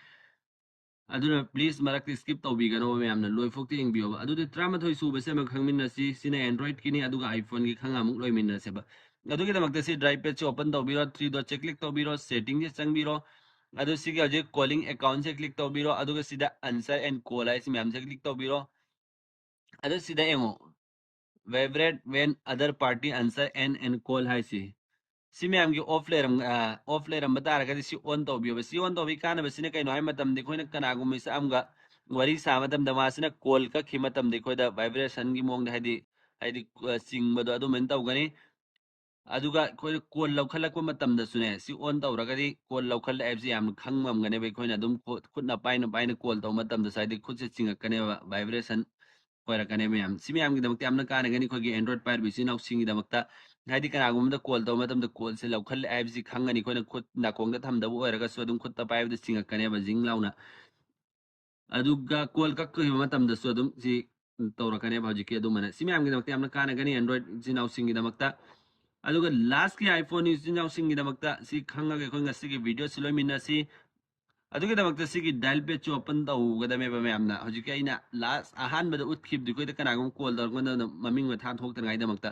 ꯑꯗꯨꯅ please ꯃꯔꯛꯇ skip ꯇꯧꯕꯤꯒꯅꯣ ꯃꯌꯥꯝꯅ, ꯂꯣꯏꯐꯥꯎꯇ ꯌꯦꯡꯕꯤꯌꯣꯕ꯫ ꯑꯗꯨꯗꯤ ꯇꯔꯥꯃꯥꯊꯣꯏ ꯁꯨꯕꯁꯦ ꯑꯃ ꯈꯪꯃꯤꯟꯅꯁꯤ꯫ ꯁꯤꯅ Androidꯀꯤꯅꯤ, ꯑꯗꯨꯒ iPhoneꯒꯤ ꯈꯪꯉ ꯑꯃꯨꯛ ꯂꯣꯏꯃꯤꯟꯅꯁꯦꯕ꯫ ꯑꯗꯨꯒꯤꯗꯃꯛꯇ ꯁꯤ dial padꯁꯦ open ꯇꯧꯕꯤꯔꯣ, three dotꯁꯦ click ꯇꯧꯕꯤꯔꯣ, settingꯁꯦ ꯆꯪꯕꯤꯔꯣ꯫ ꯑꯗꯨ ꯁꯤꯒꯤ ꯍꯧꯖꯤꯛ calling accountꯁꯦ click ꯇꯧꯕꯤꯔꯣ, ꯑꯗꯨꯒ ꯁꯤꯗ answer and call ꯍꯥꯏꯁꯤ ꯃꯌꯥꯝꯁꯦ click ꯇꯧꯕꯤꯔꯣ꯫ ꯑꯗꯨ ꯁꯤꯗ ꯌꯦꯡꯉꯣ, vibrate when other party answer and, and call ꯍꯥꯏꯁꯤ꯫ ꯁꯤ ꯃꯌꯥꯝꯒꯤ ꯑꯣꯐ ꯂꯩꯔꯝ ꯑꯣꯐ ꯂꯩꯔꯝꯕ ꯇꯥꯔꯒꯗꯤ ꯁꯤ ꯑꯣꯟ ꯇꯧꯕꯤꯌꯣꯕ꯫ ꯁꯤ ꯑꯣꯟ ꯇꯧꯕꯒꯤ ꯀꯥꯟꯅꯕꯁꯤꯅ ꯀꯩꯅꯣ ꯍꯥꯏꯕ ꯃꯇꯝꯗ, ꯑꯩꯈꯣꯏꯅ ꯀꯅꯥꯒꯨꯝꯕ ꯃꯤꯁꯛ ꯑꯃꯒ ꯋꯥꯔꯤ ꯁꯥꯕ ꯃꯇꯝꯗ ꯃꯥꯁꯤꯅ ꯀꯣꯜ ꯀꯛꯈꯤꯕ ꯃꯇꯝꯗ ꯑꯩꯈꯣꯏꯗ ꯚꯥꯏꯕ꯭ꯔꯦꯁꯟꯒꯤ ꯃꯑꯣꯡꯗ, ꯍꯥꯏꯗꯤ ꯍꯥꯏꯗꯤ ꯑ, ꯆꯤꯡꯕꯗꯣ ꯑꯗꯨꯃꯥꯏꯅ ꯇꯧꯒꯅꯤ꯫ ꯑꯗꯨꯒ ꯑꯩꯈꯣꯏꯅ ꯀꯣꯜ ꯂꯧꯈꯠꯂꯛꯄ ꯃꯇꯝꯗꯁꯨꯅꯦ, ꯁꯤ ꯑꯣꯟ ꯇꯧꯔꯒꯗꯤ ꯀꯣꯜ ꯂꯧꯈꯠꯂꯦ ꯍꯥꯏꯕꯁꯤ ꯌꯥꯝꯅ ꯈꯪꯕ ꯉꯝꯒꯅꯦꯕ꯫ ꯑꯩꯈꯣꯏꯅ ꯑꯗꯨꯝ ꯈꯨꯠ- ꯈꯨꯠꯅ ꯄꯥꯏꯅ ꯄꯥꯏꯅ ꯀꯣꯜ ꯇꯧꯕ ꯃꯇꯝꯗꯁꯨ, ꯍꯥꯏꯗꯤ ꯈꯨꯠꯁꯦ ꯆꯤꯡꯉꯛꯀꯅꯦꯕ, ꯚꯥꯏꯕ꯭ꯔꯦꯁꯟ ꯑꯣꯏꯔꯛꯀꯅꯦ ꯃꯌꯥꯝ꯫ ꯁꯤ ꯃꯌꯥꯝꯒꯤꯗꯃꯛꯇ ꯌꯥꯝꯅ ꯀꯥꯟꯅꯒꯅꯤ ꯑꯩꯈꯣꯏꯒꯤ ꯑꯦꯟꯗ꯭ꯔꯣꯏꯗ ꯄꯥꯏꯔꯤꯕ ꯏꯆꯤꯟ ꯏꯅꯥꯎꯁꯤꯡꯒꯤꯗꯃꯛꯇ꯫ ꯍꯥꯏꯗꯤ ꯀꯅꯥꯒꯨꯝꯕꯗ ꯀꯣꯜ ꯇꯧꯕ ꯃꯇꯝꯗ ꯀꯣꯜꯁꯦ ꯂꯧꯈꯠꯂꯦ ꯍꯥꯏꯕꯁꯤ ꯈꯪꯒꯅꯤ꯫ ꯑꯩꯈꯣꯏꯅ ꯈꯨꯠ ꯅꯥꯀꯣꯡꯗ ꯊꯝꯗꯕ ꯑꯣꯏꯔꯒꯁꯨ ꯑꯗꯨꯝ ꯈꯨꯠꯇ ꯄꯥꯏꯕꯗ ꯆꯤꯡꯉꯛꯀꯅꯦꯕ, ꯖꯤꯡ ꯂꯥꯎꯅ꯫ ꯑꯗꯨꯒ ꯀꯣꯜ ꯀꯛꯈꯤꯕ ꯃꯇꯝꯗꯁꯨ ꯑꯗꯨꯝ ꯁꯤ ꯇꯧꯔꯛꯀꯅꯦꯕ ꯍꯧꯖꯤꯛꯀꯤ ꯑꯗꯨꯃꯥꯏꯅ꯫ ꯁꯤ ꯃꯌꯥꯝꯒꯤꯗꯃꯛꯇ ꯌꯥꯝꯅ ꯀꯥꯟꯅꯒꯅꯤ ꯑꯦꯟꯗ꯭ꯔꯣꯏꯗ ꯏꯆꯤꯟ ꯏꯅꯥꯎꯁꯤꯡꯒꯤꯗꯃꯛꯇ꯫ ꯑꯗꯨꯒ ꯂꯥꯁꯀꯤ ꯑꯥꯏꯐꯣꯟ ꯏꯆꯤꯟ ꯏꯅꯥꯎꯁꯤꯡꯒꯤꯗꯃꯛꯇ ꯁꯤ ꯈꯪꯉꯒ ꯑꯩꯈꯣꯏ ꯉꯁꯤꯒꯤ ꯚꯤꯗꯤꯑꯣꯁꯤ ꯂꯣꯏꯃꯤꯟꯅꯁꯤ꯫ ꯑꯗꯨꯒꯤꯗꯃꯛꯇ ꯁꯤꯒꯤ ꯗꯥꯏꯜ ꯄꯦꯗꯁꯨ ꯑꯣꯄꯟ ꯇꯧꯒꯗꯕꯅꯦꯕ ꯃꯌꯥꯝꯅ꯫ ꯍꯧꯖꯤꯛꯀꯤ ꯑꯩꯅ ꯂꯥꯁ ꯑꯍꯥꯟꯕꯗ ꯎꯠꯈꯤꯕꯗꯨ, ꯑꯩꯈꯣꯏꯗ ꯀꯅꯥꯒꯨꯝꯕ ꯀꯣꯜ ꯇꯧꯔꯛꯄ ꯃꯇꯝꯗ ꯃꯃꯤꯡ ꯃꯊꯥ ꯊꯣꯛꯇꯅꯉꯥꯏꯗꯃꯛꯇ꯫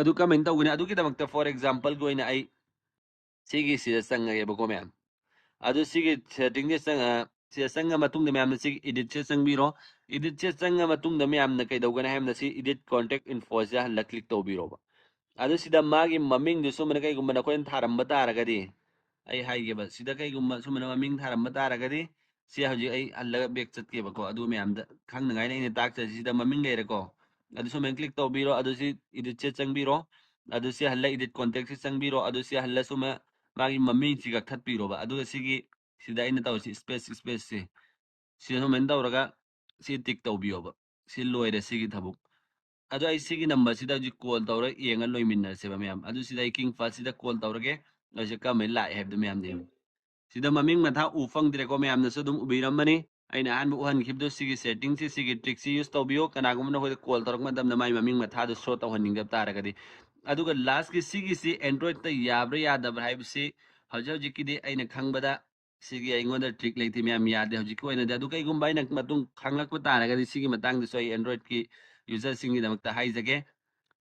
ꯑꯗꯨ ꯀꯃꯥꯏꯅ ꯇꯧꯒꯅꯤ? ꯑꯗꯨꯒꯤꯗꯃꯛꯇ, ꯐꯣꯔ ꯑꯦꯛꯖꯥꯝꯄꯜꯒꯤ ꯑꯣꯏꯅ ꯑꯩ ꯁꯤꯒꯤ ꯁꯤꯗ ꯆꯪꯉꯒꯦꯕꯀꯣ ꯃꯌꯥꯝ꯫ ꯑꯗꯨ ꯁꯤꯒꯤ ꯁꯦꯇꯤꯡꯁꯦ ꯆꯪꯉ ꯁꯤꯗ ꯆꯪꯉ ꯃꯇꯨꯡꯗ ꯃꯌꯥꯝꯅ ꯁꯤꯒꯤ ꯏꯗꯤꯠꯁꯦ ꯆꯪꯕꯤꯔꯣ꯫ ꯏꯗꯤꯠꯁꯦ ꯆꯪꯉ ꯃꯇꯨꯡꯗ ꯃꯌꯥꯝꯅ ꯀꯩꯗꯧꯒꯅꯤ ꯍꯥꯏꯕꯗ ꯁꯤ ꯏꯗꯤꯠ ꯀꯣꯟꯇꯦꯛ ꯏꯟꯐꯣꯁꯤꯗ ꯍꯜꯂ ꯀ꯭ꯂꯤꯛ ꯇꯧꯕꯤꯔꯣꯕ꯫ ꯑꯗꯨ ꯁꯤꯗ ꯃꯥꯒꯤ ꯃꯃꯤꯡꯗꯨ ꯁꯨꯃꯥꯏꯅ ꯀꯩꯒꯨꯝꯕ ꯅꯈꯣꯏꯅ ꯊꯥꯔꯝꯕ ꯇꯥꯔꯒꯗꯤ, ꯑꯩ ꯍꯥꯏꯒꯦꯕ, ꯁꯤꯗ ꯀꯩꯒꯨꯝꯕ ꯁꯨꯃꯥꯏꯅ ꯃꯃꯤꯡ ꯊꯥꯔꯝꯕ ꯇꯥꯔꯒꯗꯤ, ꯁꯤ ꯍꯧꯖꯤꯛ ꯑꯩ ꯍꯜꯂꯒ ꯕꯦꯛ ꯆꯠꯀꯦꯕꯀꯣ꯫ ꯑꯗꯨ ꯃꯌꯥꯝꯗ ꯈꯪꯅꯉꯥꯏꯅ ꯑꯩꯅ ꯇꯥꯛꯆꯔꯤꯁꯤ꯫ ꯁꯤꯗ ꯃꯃꯤꯡ ꯂꯩꯔꯦꯀꯣ, ꯑꯗꯨ ꯁꯨꯃꯥꯏꯅ ꯀ꯭ꯂꯤꯛ ꯇꯧꯕꯤꯔꯣ꯫ ꯑꯗꯨ ꯁꯤ ꯏꯗꯤꯠꯁꯦ ꯆꯪꯕꯤꯔꯣ꯫ ꯑꯗꯨ ꯁꯤ ꯍꯜꯂ ꯏꯗꯤꯠ ꯀꯣꯟꯇꯦꯛꯁꯤ ꯆꯪꯕꯤꯔꯣ꯫ ꯑꯗꯨ ꯁꯤ ꯍꯜꯂ ꯁꯨꯃꯥꯏꯅ ꯃꯥꯒꯤ ꯃꯃꯤꯡꯁꯤ ꯀꯛꯊꯠꯄꯤꯔꯣꯕ꯫ ꯑꯗꯨꯒ ꯁꯤꯒꯤ ꯁꯤꯗ ꯑꯩꯅ ꯇꯧꯔꯤꯁꯤ ꯁ꯭ꯄꯦꯁ, ꯁ꯭ꯄꯦꯁꯁꯤ ꯁꯤ ꯁꯨꯃꯥꯏꯅ ꯇꯧꯔꯒ ꯁꯤ ꯇꯤꯛ ꯇꯧꯕꯤꯌꯣꯕ꯫ ꯁꯤ ꯂꯣꯏꯔꯦ ꯁꯤꯒꯤ ꯊꯕꯛ꯫ ꯑꯗꯣ ꯑꯩ ꯁꯤꯒꯤ ꯅꯝꯕꯔꯁꯤꯗ ꯍꯧꯖꯤꯛ ꯀꯣꯜ ꯇꯧꯔ ꯌꯦꯡꯉ ꯂꯣꯏꯃꯤꯟꯅꯔꯁꯦꯕ ꯃꯌꯥꯝ꯫ ꯑꯗꯨ ꯁꯤꯗ ꯑꯩ ꯀꯤꯡ ꯐꯥꯁꯤꯗ ꯀꯣꯜ ꯇꯧꯔꯒꯦ꯫ ꯑꯩꯁꯦ ꯀꯔꯝꯍꯥꯏꯅ ꯂꯥꯛꯑꯦ ꯍꯥꯏꯕꯗꯣ ꯃꯌꯥꯝꯗ ꯌꯦꯡꯉꯨ꯫ ꯁꯤꯗ ꯃꯃꯤꯡ ꯃꯊꯥ ꯎ ꯐꯪꯗ꯭ꯔꯦꯀꯣ, ꯃꯌꯥꯝꯅꯁꯨ ꯑꯗꯨꯝ ꯎꯕꯤꯔꯝꯃꯅꯤ꯫ ꯑꯩꯅ ꯑꯍꯥꯟꯕ ꯎꯍꯟꯈꯤꯕꯗꯣ ꯁꯤꯒꯤ ꯁꯦꯇꯤꯡꯁꯤ, ꯁꯤꯒꯤ ꯇ꯭ꯔꯤꯛꯁꯤ ꯌꯨꯁ ꯇꯧꯕꯤꯌꯣ꯫ ꯀꯅꯥꯒꯨꯝꯕ ꯅꯈꯣꯏꯗ ꯀꯣꯜ ꯇꯧꯔꯛꯄ ꯃꯇꯝꯗ ꯃꯥꯏ ꯃꯃꯤꯡ ꯃꯊꯥꯗꯣ ꯁꯣ ꯇꯧꯍꯟꯅꯤꯡꯗꯕ ꯇꯥꯔꯒꯗꯤ꯫ ꯑꯗꯨꯒ ꯂꯥꯁꯀꯤ ꯁꯤꯒꯤꯁꯤ ꯑꯦꯟꯗ꯭ꯔꯣꯏꯗꯇ ꯌꯥꯕ꯭ꯔꯥ ꯌꯥꯗꯕ꯭ꯔꯥ ꯍꯥꯏꯕꯁꯤ ꯍꯧꯖꯤꯛ ꯍꯧꯖꯤꯛꯀꯤꯗꯤ ꯑꯩꯅ ꯈꯪꯕꯗ ꯁꯤꯒꯤ ꯑꯩꯉꯣꯟꯗ ꯇ꯭ꯔꯤꯛ ꯂꯩꯇꯦ ꯃꯌꯥꯝ, ꯌꯥꯗꯦ ꯍꯧꯖꯤꯛꯀꯤ ꯑꯣꯏꯅꯗꯤ꯫ ꯑꯗꯨ ꯀꯩꯒꯨꯝꯕ ꯑꯩꯅ ꯃꯇꯨꯡ ꯈꯪꯂꯛꯄ ꯇꯥꯔꯒꯗꯤ ꯁꯤꯒꯤ ꯃꯇꯥꯡꯗꯁꯨ ꯑꯩ ꯑꯦꯟꯗ꯭ꯔꯣꯏꯗꯀꯤ ꯌꯨꯖꯔꯁꯤꯡꯒꯤꯗꯃꯛꯇ ꯍꯥꯏꯖꯒꯦ꯫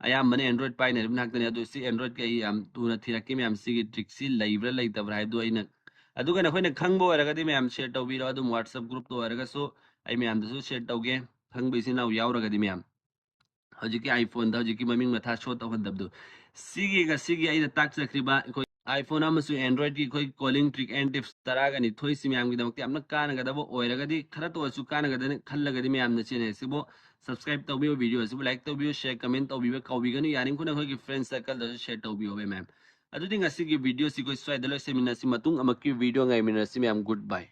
ꯑꯌꯥꯝꯕꯅ ꯑꯦꯟꯗ꯭ꯔꯣꯏꯗ ꯄꯥꯏꯅꯔꯤꯕ ꯉꯥꯛꯇꯅꯤ꯫ ꯑꯗꯨ ꯁꯤ ꯑꯦꯟꯗ꯭ꯔꯣꯏꯗꯀꯤ ꯑꯩ ꯌꯥꯝ ꯊꯨꯅ ꯊꯤꯔꯛꯀꯦ ꯃꯌꯥꯝ, ꯁꯤꯒꯤ ꯇ꯭ꯔꯤꯛꯁꯤ ꯂꯩꯕ꯭ꯔꯥ ꯂꯩꯇꯕ꯭ꯔꯥ ꯍꯥꯏꯕꯗꯨ ꯑꯩꯅ꯫ ꯑꯗꯨꯒ ꯅꯈꯣꯏꯅ ꯈꯪꯕ ꯑꯣꯏꯔꯒꯗꯤ ꯃꯌꯥꯝ ꯁꯤꯌꯔ ꯇꯧꯕꯤꯔꯣ, ꯑꯗꯨꯝ WhatsApp ꯒ꯭ꯔꯨꯞꯇ ꯑꯣꯏꯔꯒꯁꯨ ꯑꯩ ꯃꯌꯥꯝꯗꯁꯨ ꯁꯤꯌꯔ ꯇꯧꯒꯦ, ꯈꯪꯕ ꯏꯆꯤꯟ ꯏꯅꯥꯎ ꯌꯥꯎꯔꯒꯗꯤ ꯃꯌꯥꯝ꯫ ꯍꯧꯖꯤꯛꯀꯤ iPhone ꯗ ꯍꯧꯖꯤꯛꯀꯤ ꯃꯃꯤꯡ ꯃꯊꯥ show ꯇꯧꯍꯟꯗꯕꯗꯣ꯫ ꯁꯤꯒꯤ ꯉꯁꯤꯒꯤ ꯑꯩꯅ ꯇꯥꯛꯆꯈ꯭ꯔꯤꯕ ꯑꯩꯈꯣꯏ iPhone ꯑꯃꯁꯨꯡ Android ꯀꯤ ꯑꯩꯈꯣꯏ calling trick and tips ꯇꯔꯥꯒ ꯅꯤꯊꯣꯏꯁꯤ ꯃꯌꯥꯝꯒꯤꯗꯃꯛꯇ ꯌꯥꯝꯅ ꯀꯥꯟꯅꯒꯗꯕ ꯑꯣꯏꯔꯒꯗꯤ, ꯈꯔꯇ ꯑꯣꯏꯔꯁꯨ ꯀꯥꯟꯅꯒꯗꯅꯤ ꯈꯜꯂꯒꯗꯤ ꯃꯌꯥꯝꯅ channel ꯑꯁꯤꯕꯨ subscribe ꯇꯧꯕꯤꯌꯨ, video ꯑꯁꯤꯕꯨ like ꯇꯧꯕꯤꯌꯨ, share, comment ꯇꯧꯕꯤꯕ ꯀꯥꯎꯕꯤꯒꯅꯨ꯫ ꯌꯥꯔꯤꯈꯨꯅ ꯑꯩꯈꯣꯏꯒꯤ friend circle ꯗꯁꯨ share ꯇꯧꯕꯤꯌꯣꯕ ꯃꯌꯥꯝ꯫ ꯑꯗꯨꯗꯤ ꯉꯁꯤꯒꯤ video ꯁꯤ ꯑꯩꯈꯣꯏ ꯁ꯭ꯋꯥꯏꯗ ꯂꯣꯏꯁꯤꯟꯃꯤꯟꯅꯁꯤ꯫ ꯃꯇꯨꯡ ꯑꯃꯛꯀꯤ video ꯉꯥꯏꯃꯤꯟꯅꯁꯤ ꯃꯌꯥꯝ꯫ Good bye꯫